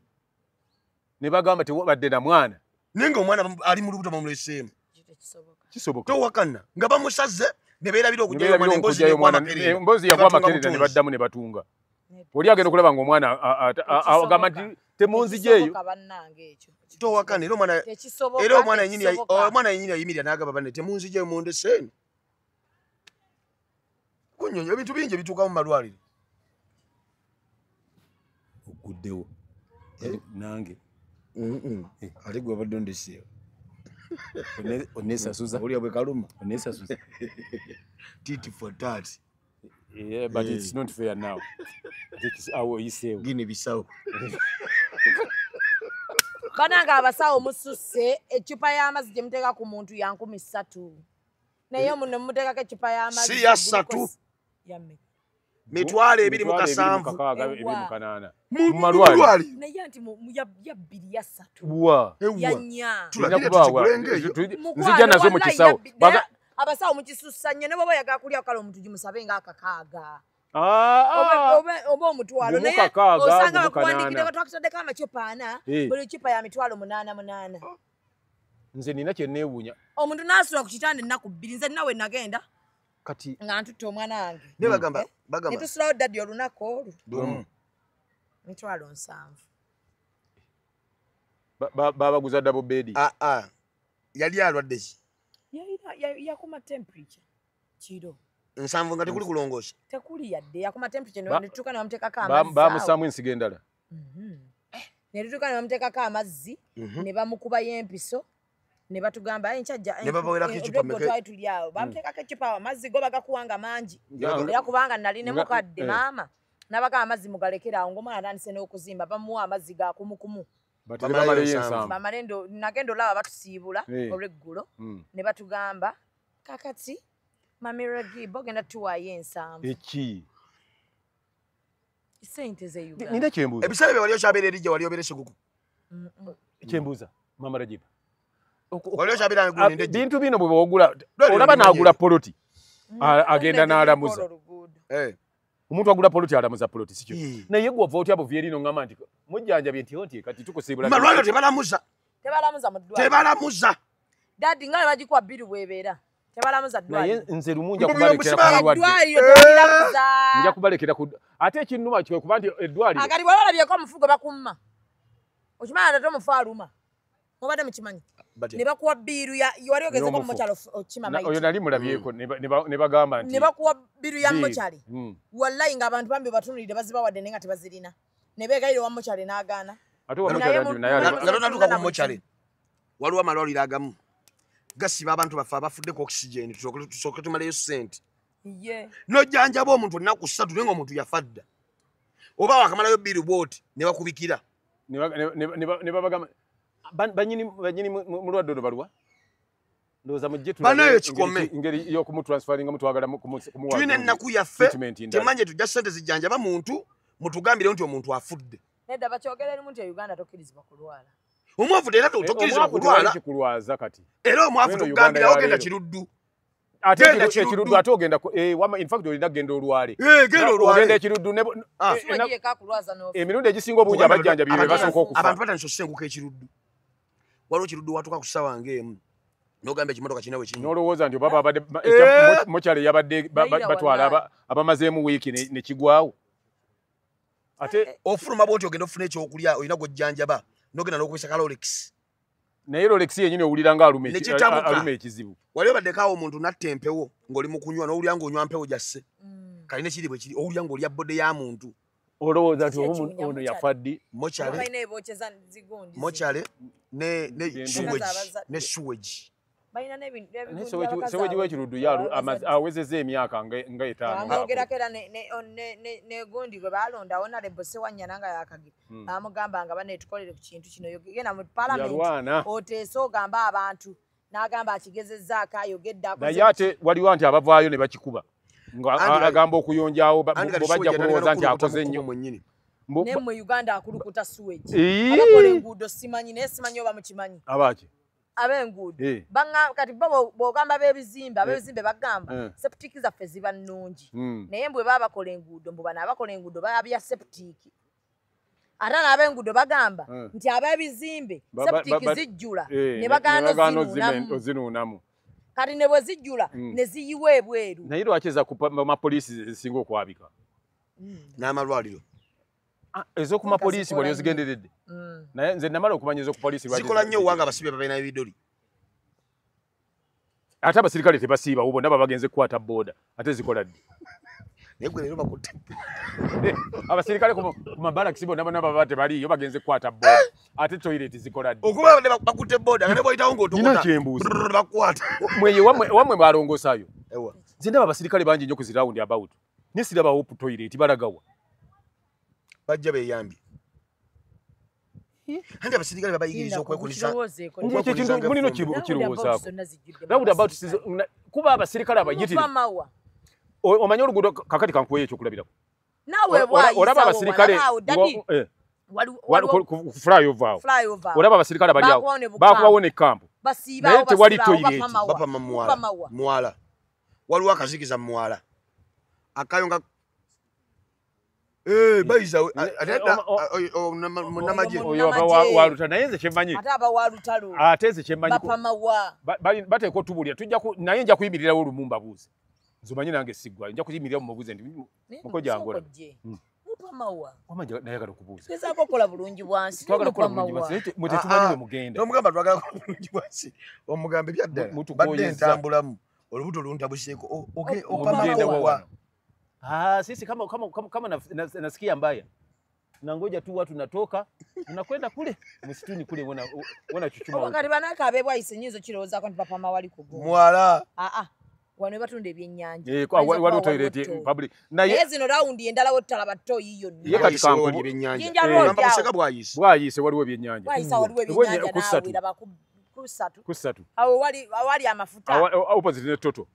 Ne bagamba tewabadde na mwana. Naye nga omwana ali mu lubuto bamuleseemu. Kisoboka. Towakana nga bamusaze ne beerabira okuggyayo omwana, emboozi yagwa amakerenda ne baddamu ne batunga. Oli agenda okulaba ng'omwana agamba nti temunzijeeyo. Towakana era omwana era omwana yennyini ayimirira n'agamba banne temunzijeeyo mundese eno. Kunnyonnyola ebintu bingi ebituuka mu malwaliro. Oguddewo nange. Ate gwe obadde ondeseewo. Onesasuza. Olya bwe kaluma. Onesasuza. Tit for tat. Yeah, but it's not fair now. Awo iseewo. Gini bisawo. Banange abasawo mususse eccupa y'amazzi gye muteeka ku muntu ya 3,000. Naye muno muteekako eccupa y'amazzi. Si ya 3. 227. 28. Mu malwaliro. Naye anti ya 2 ya 3. Wa. Ya 4. Nzija nazo mu kisawo. Abasawo mukisussa nnyo ne bw'oba oyagala kulya kale omuntu gimusabe ng'akakaaga. Oba omutwalo naye osanga bakuwandiikidde twakutaddeko amacupa 4, buli cupa ya 8,800 8. Nze nina kye neewuunya. Omuntu n'asula ku kitanda ennaku 2, nze nina we nagenda. Kati nga ntutte omwana wange. Ne bagamba. Ne tusulawo ddaddi olunaku olwo. 70,000. Babaguza double bed. Yali alwadde ki? Yakuma temperature kiro. 7 nga tekuli kulongoosa. Tekuli yadde yakuma temperature ne tutuuka ne bamuteekako amazzi. Bamusaamu ensigo endala. Ne tutuuka ne bamuteekako amazzi ne bamukubayo empiso ne batugamba enkyajja ne babawerako eccupa meka. Twali tuli awo bamuteekako eccupa awo amazzi go bagakuwanga mangi. Era kubanga nali ne mukadde maama n'abagamba amazzi mugalekere awo ng'omwana atandise n'okuzimba bamuwa amazzi ga kumukumu. Bamale nagenda olaba batusiibula olw'eggulo ne batugamba kakati Mami Ragibo ogenda tuwaayo 7. Eki? Ssente ze Uganda. Nina kyembuuza. Ebiseera bye wali okyabeera eri gye wali obeera Seguku. Kyembuuza Mama Ragibo. Wali okyabeera Gundi. Bintu bino bwe ogula olaba n'agula poloti agenda n'alamuza. Omuntu agula poloti alamuza poloti sikyo. Naye gwe ova otya buvi erino ngamba nti mujjanjabye nti nti kati tukusiibula. Malwaliro tebalamuza. Tebalamuza mu ddwaliro. Tebalamuza. Daddy nga bagikuwa 2 bw'ebeera. Tebalamuza ddwaliro. Naye nze lumu nja kubalekera ku mulwadde. Eddwaliro tebalamuza. Nja kubalekera ku ate ekinnuma kwe kuba nti eddwaliro. Akati bw'oba olabyeko omufu gwe bakumma. Okimanyi ate omufu aluma. Mubadde mukimanyi. Ne bakuwa bbiiru ya wali ogezeko mu mochari okima maiti. Oyo nali mulabyeko ne bagamba nti ne bakuwa bbiiru ya mochari. Wallahi ng'abantu bambi batunulidde bazibawadde naye nga tebazirina. Ne beegayirira owa mochari n'agaana. Ate owa mochari naye nga tonatuuka ku mochari. Waliwo amalwaliro agamu gasiba abantu baffe abafudde ku oxygen tusooke tumaleyo ssente. N'ojjanjaba omuntu ennaku 3 naye ng'omuntu yafa dda. Oba wakamalayo bbiiru bw'oti ne bakubikira. Ne babagamba banyini mulwadde ono baluwa ndowooza mujje banayo kikome engeri y'okumutransferinga mutwagala kumuwa. Tulina ennaku yaffe temanye tujja ssente zijjanjaba muntu mutugambire nti omuntu afudde. Nedda bakyogera erimu nti e Uganda tokkirizibwa kulwala. Omwavu era tokkirizibwa kulwala. Kikulwaza kati. Era omwavu tugambira ogenda Kiruddu. Ate Ekiruddu ate ogenda in fact olina kugenda olwale. Genda olwale. Ogenda Ekiruddu ne emirundi egisinga obungi abajjanjabi be basooka okufa. Abantu batandise okusenguka Ekiruddu. Waliwo Kiruddu watuuka ku ssaawa ng'emu n'ogamba ekimotoka kirina we kinywa. N'olowooza nti oba babadde mochari yabadde batwala abamazeemu wiiki ne kigwawo. Ate ofuluma bw'oti ogenda ofuna ekyokulya olina gw'ojjanjaba n'ogenda n'okubisa ka Rolex. Naye Rolex yennyini owulira nga aluma ekizibu. Wali obaddeko awo omuntu n'atta empewo ng'oli mu kunywa n'owulira ng'onywa mpewo gy'asse. Kalina ekiri bwe kiri owulira ng'olya bode ya muntu. Olowooza nti ono yafa ddi? Mochari ne sewage. Sewage w'Ekiruddu awezezza emyaka nga 5. Amwogerako era ne gundi gwe baalonda Honorable Ssewanyana nga yakagira. Bamugamba nga banne tukolere ku kintu kino. Genda mu Parliament oteese ogambe abantu. N'agamba akigezezzaako ayogedde akoze. Naye ate waliwo nti abavaayo ne bakikuba. Nga agamba okuyonjaawo bajja kulowooza nti akoze nnyo. Ne mu Uganda akulukuta sewage. Abakola enguudo simanyi naye simanyi oba mukimanyi. Abaki? Ab'enguudo. Banga kati bo bw'ogamba ab'ebizimbe bagamba septic zaffe ziba nnungi. Naye mbwe baba bakola enguudo mbu bano abakola enguudo babya septic. Ate n'ab'enguudo bagamba nti ab'ebizimbe septic zijjula ne bagaana ozinuunamu. Kati ne bwe zijjula ne ziyiwa ebweru. Naye lwaki eza ku mapoliisi zisinga okwabika? N'amalwaliro. Ez'oku mapoliisi wali ozigenderedde. Naye nze namala okumanya ez'oku poliisi lwaki zikola nnyo owanga abasibe babeera n'ebidoli. Ate abasirikale tebasiiba bonna baba bagenze kukwata booda ate zikola ddi? Naye gwe leero bakutte. Abasirikale ku mabalakisi bonna bonna baba tebaliiyo bagenze kukwata booda ate toyireti zikola ddi? Okuba bakutte booda nga ne bw'oyitawo ng'otokota bakukwata. Mweye wammwe balongosaayo. Nze ndaba abasirikale bangi nnyo ku zi round about naye sirabawo toyireti balagawa. Bajja beeyambye. Anti abasirikale babayigiriza okwekulisa. Mulino kirowoozaako. Round about kuba abasirikale abayitirivu. Omanyi oluguudo kakati kankuweeyo ekyokulabirako. Olaba abasirikale flyover awo. Olaba abasirikale abali awo bakubawo ne kampu. Naye tewali toyireti. Bapama muwala. Waliwo akazikiza muwala. Akayonga bayiza munnamagye oyo aba waluta naye nze kyemmanyi ate aba walutalo ate nze kyemmanyi bapamawa bateekwa otubulira tujja naye nja kuyimirirawo olumu mbabuuze nze omanyi nange siggwayo nja kuyimirirawo mubabuuze nti muko jangola mupamawa wama nayagala okubuuza gezaako okukola bulungi bwansi twagala kukola bulungi bwansi mwe tetumanyi we mugenda n'omugamba twagala kukola bulungi bwansi omugambe ebyaddala badde ntambulamu olubuto luntabuseeko opamawa. Sisi kama nasikia mbaya nangoja tu watu natoka tunakwenda kule msituni kule wana chuchuma wakati banaka abebwa isenyizo kirowoozaako nti bapama wali kugo mwala wano batunda ebyennyanja waliwo toilet public naye zino rawundi endala wetutalaba toyi yonna ye kati kankubu ebyennyanja bwayise waliwo ebyennyanja bwayise waliwo ebyennyanja naawe laba kusatu awo wali amafuta opposite ne toto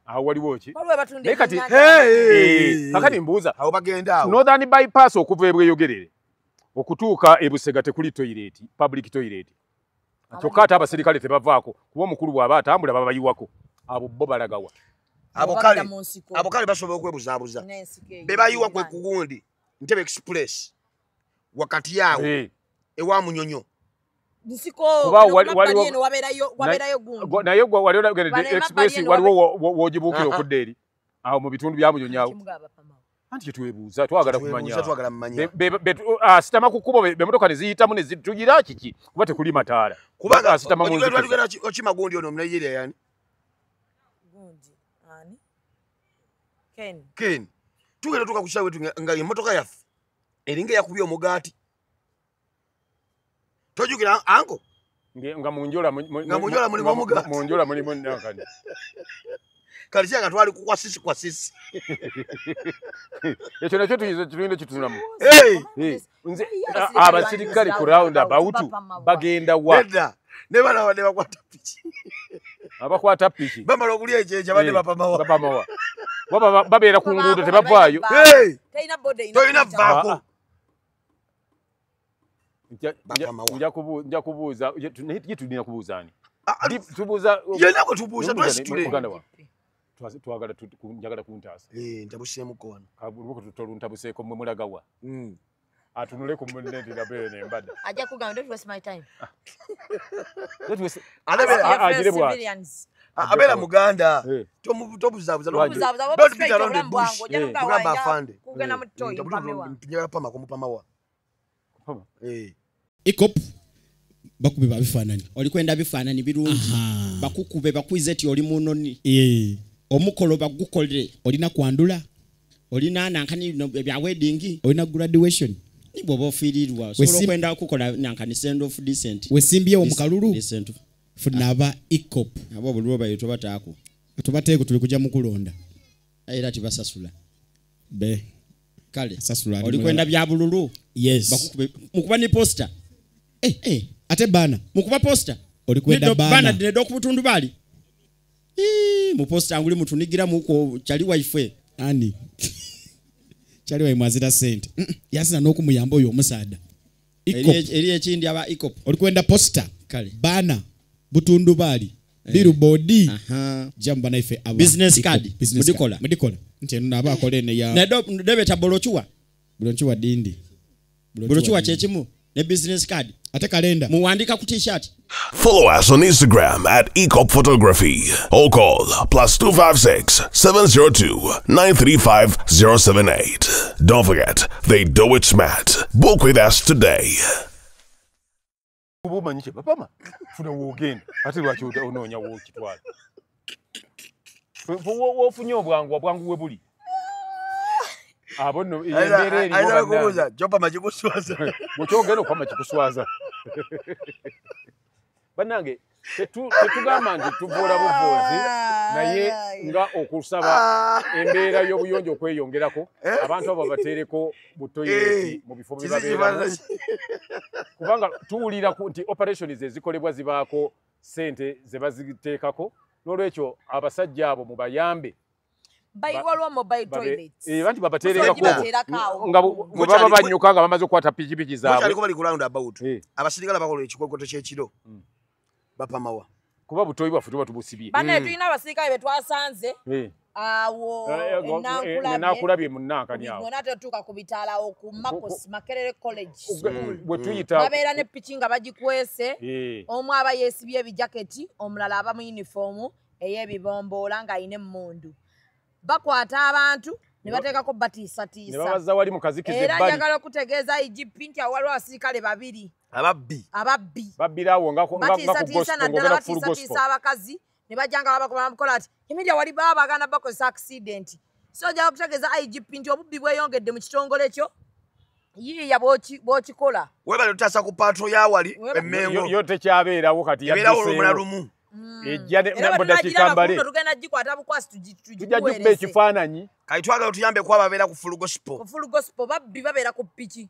awo waliwo ki waliwo batunda kati kakati mbuuza awo bagenda awo Northern bypass okuva ebweyogerere okutuuka ebusega tekuli toilet public toilet kyokka ate abasirikale tebavaako kuba omukulu bw'aba atambula babayiwako abo bo balagawa abo kale basobola okwebuzaabuza be bayiwa kwe kugundi Ntebe Express wakati yawo ewa Munyonyo naye waliwo express waliwo wogibuukira okudda eri awo mu bitundu bya Munyonyo awo anti kyetwebuuza twagala kumanya asitama ku kkubo emmotoka ne ziyitamu ne zitugira kiki kuba tekuli mataala kubanga asitama mu nzikiza okima gundi ono Omunigeria yani gundi ani Ken tugenda tuka ku kisaawe nga emmotoka yaffe eringa eyakubye omugaati tojjukira anko nga munjola mulimu omugaati munjola mulimu nankani kali kyanga twali kwa sisi kwa sisi ekyo nakyo tulina kitununamu nze abasirikale ku round about bagenda wa nedda ne bana badde bakwata piki abakwata piki bamala okulya ekyenkya badde bapamawa bapamawa babeera ku nguudo tebavaayo tolina vaako nja kubuuza ye tulina kubuuza ani tubuuza yenna gwe tubuuza twesitule twagala njagala kuntaasa ntabuseemuko wano toluntabuseeko mmwe mulagawa atunule ku munne nti nabeere nembadde ajja kugamba don't waste my time agire bw'ati abeera muganda tobuzaabuza tugamba afande njagala pamako mupamawa Ikop bakube babifaananyi olikwenda bifaananyi birungi bakukube bakwize ti oli munoni omukolo bagukolere olina kwandula olina nankani bya wedding olina graduation ni bwoba ofiirirwa osobola okwenda okukola nankani send off decent wesimbyewo mu kalulu funa aba Ikop abo buli bayo tobataako tubateeko tuli kujja mu kulonda era tibasasula be kale olikwenda bya bululu yes bakukube mukuba ni poster ate bana mukuba poster olikwenda bana bana dinedo ku butundu bali mu poster nguli mutunigira muko chali waife ani Kyali waimwe azira sente. Yasina n'okumuyamba oyo omusaada. Eri ekindi aba Ecop. Olikwenda poster. Kale. Bana butundubaali. Billboard. Jamba naife aba business card. Mudikola. Mudikola. Nti eno aba akola eno ya na debeta bolochuwa. Bolochuwa dindi. Bolochuwa kyekimu ne business card. Ate kalenda. Muwandika ku t-shirt. Follow us on Instagram at Ecop Photography or call +256 702 935 078. Don't forget, they do it smart. Book with us today. Papa, funa wogenda ate lwaki onoonya wokitwala wofunye obwangu obwangu we buli abo nno embeera eriwo jopama kikuswaza bwekyogenda okwama kikuswaza bannange tetugamba nti tuvoola buvoozi naye nga okusaba embeera y'obuyonjo okweyongerako abantu abo babateereko butoyireti mu bifo bye babeeramu kubanga tuwulira nti operations ezikolebwa zibaako ssente ze baziteekako n'olwekyo abasajja abo mubayambe bayiwalwa mobile toilets banti babateererako nga bwe baba banyuka nga bamaze okukwata pikipiki zaabwe mukyali bali ku round about abasirikale bakola ekikwekweto ky'ekiro bapamawa kuba butoyi bwaffe tuba tubusibye bane tulina abasirikale be twasanze awo enankulabye munankani awo mwona tetuuka ku bitaala awo ku Marcos Makerere College bwe tuyita babeera ne piki nga bagikwese omu aba yeesibye ebijaketi omulala aba mu yunifoomu ey'ebibomboola ng'alina emmundu bakwata abantu ne bateekako batiisatiisa ne babazza wali mu kazikiza ebbali era njagala okutegeeza IGP nti awo waliwo abasirikale babiri ababbi babbirawo nga ku batiisatiisa naddala batiisatiisa abakazi ne bajja nga babakola ati emidia wali baba baganda bakozesa accident so njagala okutegeeza IGP nti obubbi bweyongedde mu kitongole kyo yiiya bw'okikola webale tutaasa ku patro ya wali emmengo yo tekyabeerawo kati yabeerawo olumula lumu ejja ne dakiika mbale tugenda gikwata bukwasi tujja gikuba ekifaananyi kati twagala tuyambe ku ababeera ku full gospel ku full gospel babbi babeera ku piki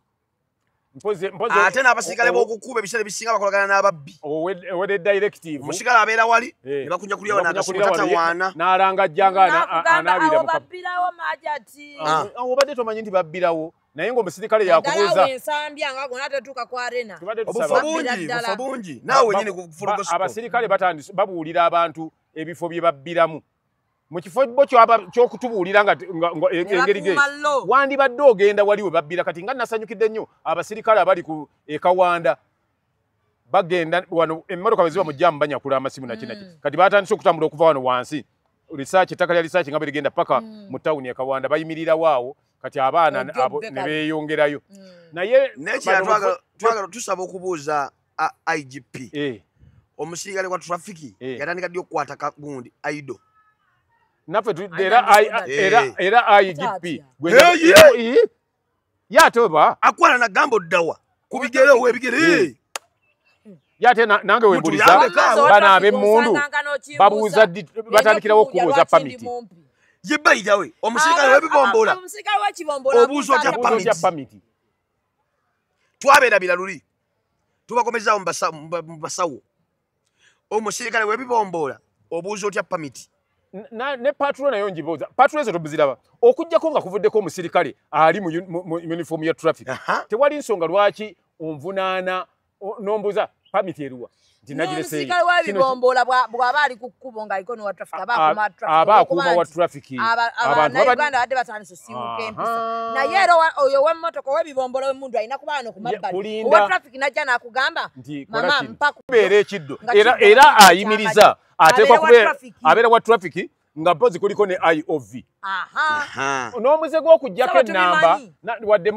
ate n'abasirikale b'okukuba ebiseera ebisinga bakolagana n'ababbi owedde directive omusigala abeera wali ne bakunja kulya wano akasimu tatawaana n'alanga ajja nga anaabira mu babbirawo majati awo obadde tomanyi nti babbirawo naye ng'omusirikale yakubuuza ensambya nga gonna tetuuka ku arena obufo bungi bufo bungi naawe wennyini ku full gospel abasirikale batandise babuulira abantu ebifo bye babbiramu mu kifo bo ky'okutubuulira nga engeri ge wandibadde ogenda wali we babbira kati nga nasanyukidde nnyo abasirikale abali ku Kawanda bagenda wano emmotoka bwe ziba mu jjaamu banyakula amasimu naki naki kati batandise okutambula okuva wano wansi research ettaka lya research nga berigenda paka mu tawuni e Kawanda bayimirirawo awo kati abaana abo ne beeyongerayo naye twagala tusaba okubuuza IGP omusirikale wa traffic yatandika ddi okukwata kagundi aido naffe era IGP yatoba akwana nagamba oddawa ku bigere ow'ebigere yate nange wembuliza bano ab'emmundu babuuza batandikirawo okubuuza pamiti ye bayitawe omusirikale w'ebibombola obuuza otya pamiti twabeerabira luli tubakomezaawo mu basawo omusirikale w'ebibombola obuuza otya pamiti ne patrol nayo njibuuza patrol ezo tobuziraba okujjako nga kuvuddeko omusirikale ali mu uniform ya traffic tewali nsonga lwaki onvunaana nombuuza pamiti eruwa omusirikale w'ebibombola bw'aba ali ku kkubo ng'aliko n'owa traffic aba akuuma wa traffic Abannayuganda badde batandise osiiwuuka empisa naye era oyo ow'emmotoka ow'ebibombola w'emmundu alina kuba wano ku mabbali owa traffic n'ajja n'akugamba mama mpa kubeera ekiddo era ayimiriza ateekwa kubeera abeera wa traffic nga mpozi kuliko ne IOV n'omuze gw'okuggyako ennamba wadde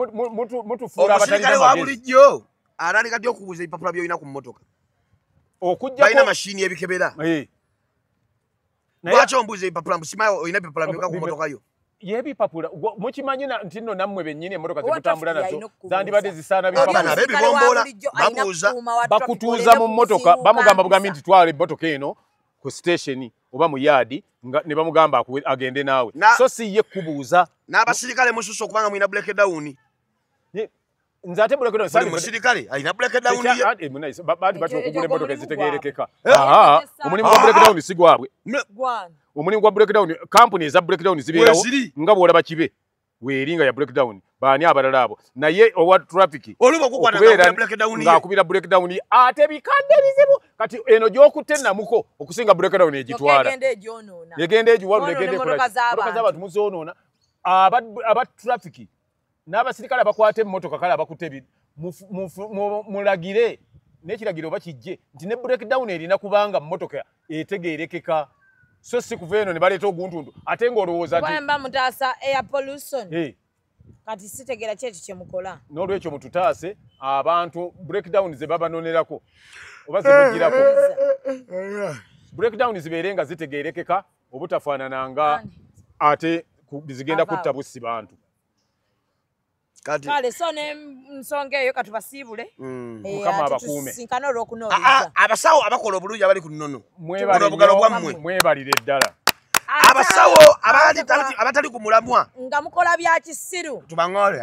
mutufuula abatalina wa bulijjo atandika ddi okubuuza ebipapula by'olina ku mmotoka okujjako balina mashini ebikebera lwaki ombuuza ebipapula mbusimayo olina ebipapula bimeka ku mmotoka yo y'ebipapula mukimanyi nti nno nammwe bennyini emmotoka zemutambula nazo zandibadde zisaana bipapula ab'ebibombola babuuza bakutuuza mu mmotoka bamugamba bugambi nti twala emmotoka eno ku station oba mu yaadi ne bamugamba agende naawe so si ye kubuuza n'abasirikale mususse okubanga mulina breakdown nze ate breakdown sali musirikale alina breakdown ye bantu batya okugula emmotoka ezitegeerekeka omulimu gwa breakdown si gwabwe omulimu gwa breakdown kampuni eza breakdown zibeerawo nga bw'olaba kibe Weeri nga ya breakdown baani abalala abo naye owa traffic ng'akubira breakdown ate bikadde bizibu kati eno gy'okutte namuko okusinga breakdown egitwala egenda egiwalula egenda ekola z'abantu muzoonoona aba traffic n'abasirikale abakwata emmotoka kale abakutte mulagire n'ekiragiro oba kijje nti ne breakdown erina kubanga mmotoka etegeerekeka so si kuva eno ne baleeta oguntuntu ate ng'olowooza nti mba mutaasa air pollution kati sitegeera ki ekyo kye mukola n'olwekyo mututaase abantu breakdown ze babanonerako oba zemugirako breakdown zibeere nga zitegeerekeka obutafaanana nga ate zigenda kutta bussi bantu. Kale so ne nsonga eyo katubasiibule Mukama abakuume. Tusinkane olw'okunoonyereza. Abasawo abakola obulungi abali ku nnono obugalo bwammwe mwebalire ddala. Abasawo abatali ku mulamwa nga mukola bya kisiru tubaŋŋoole.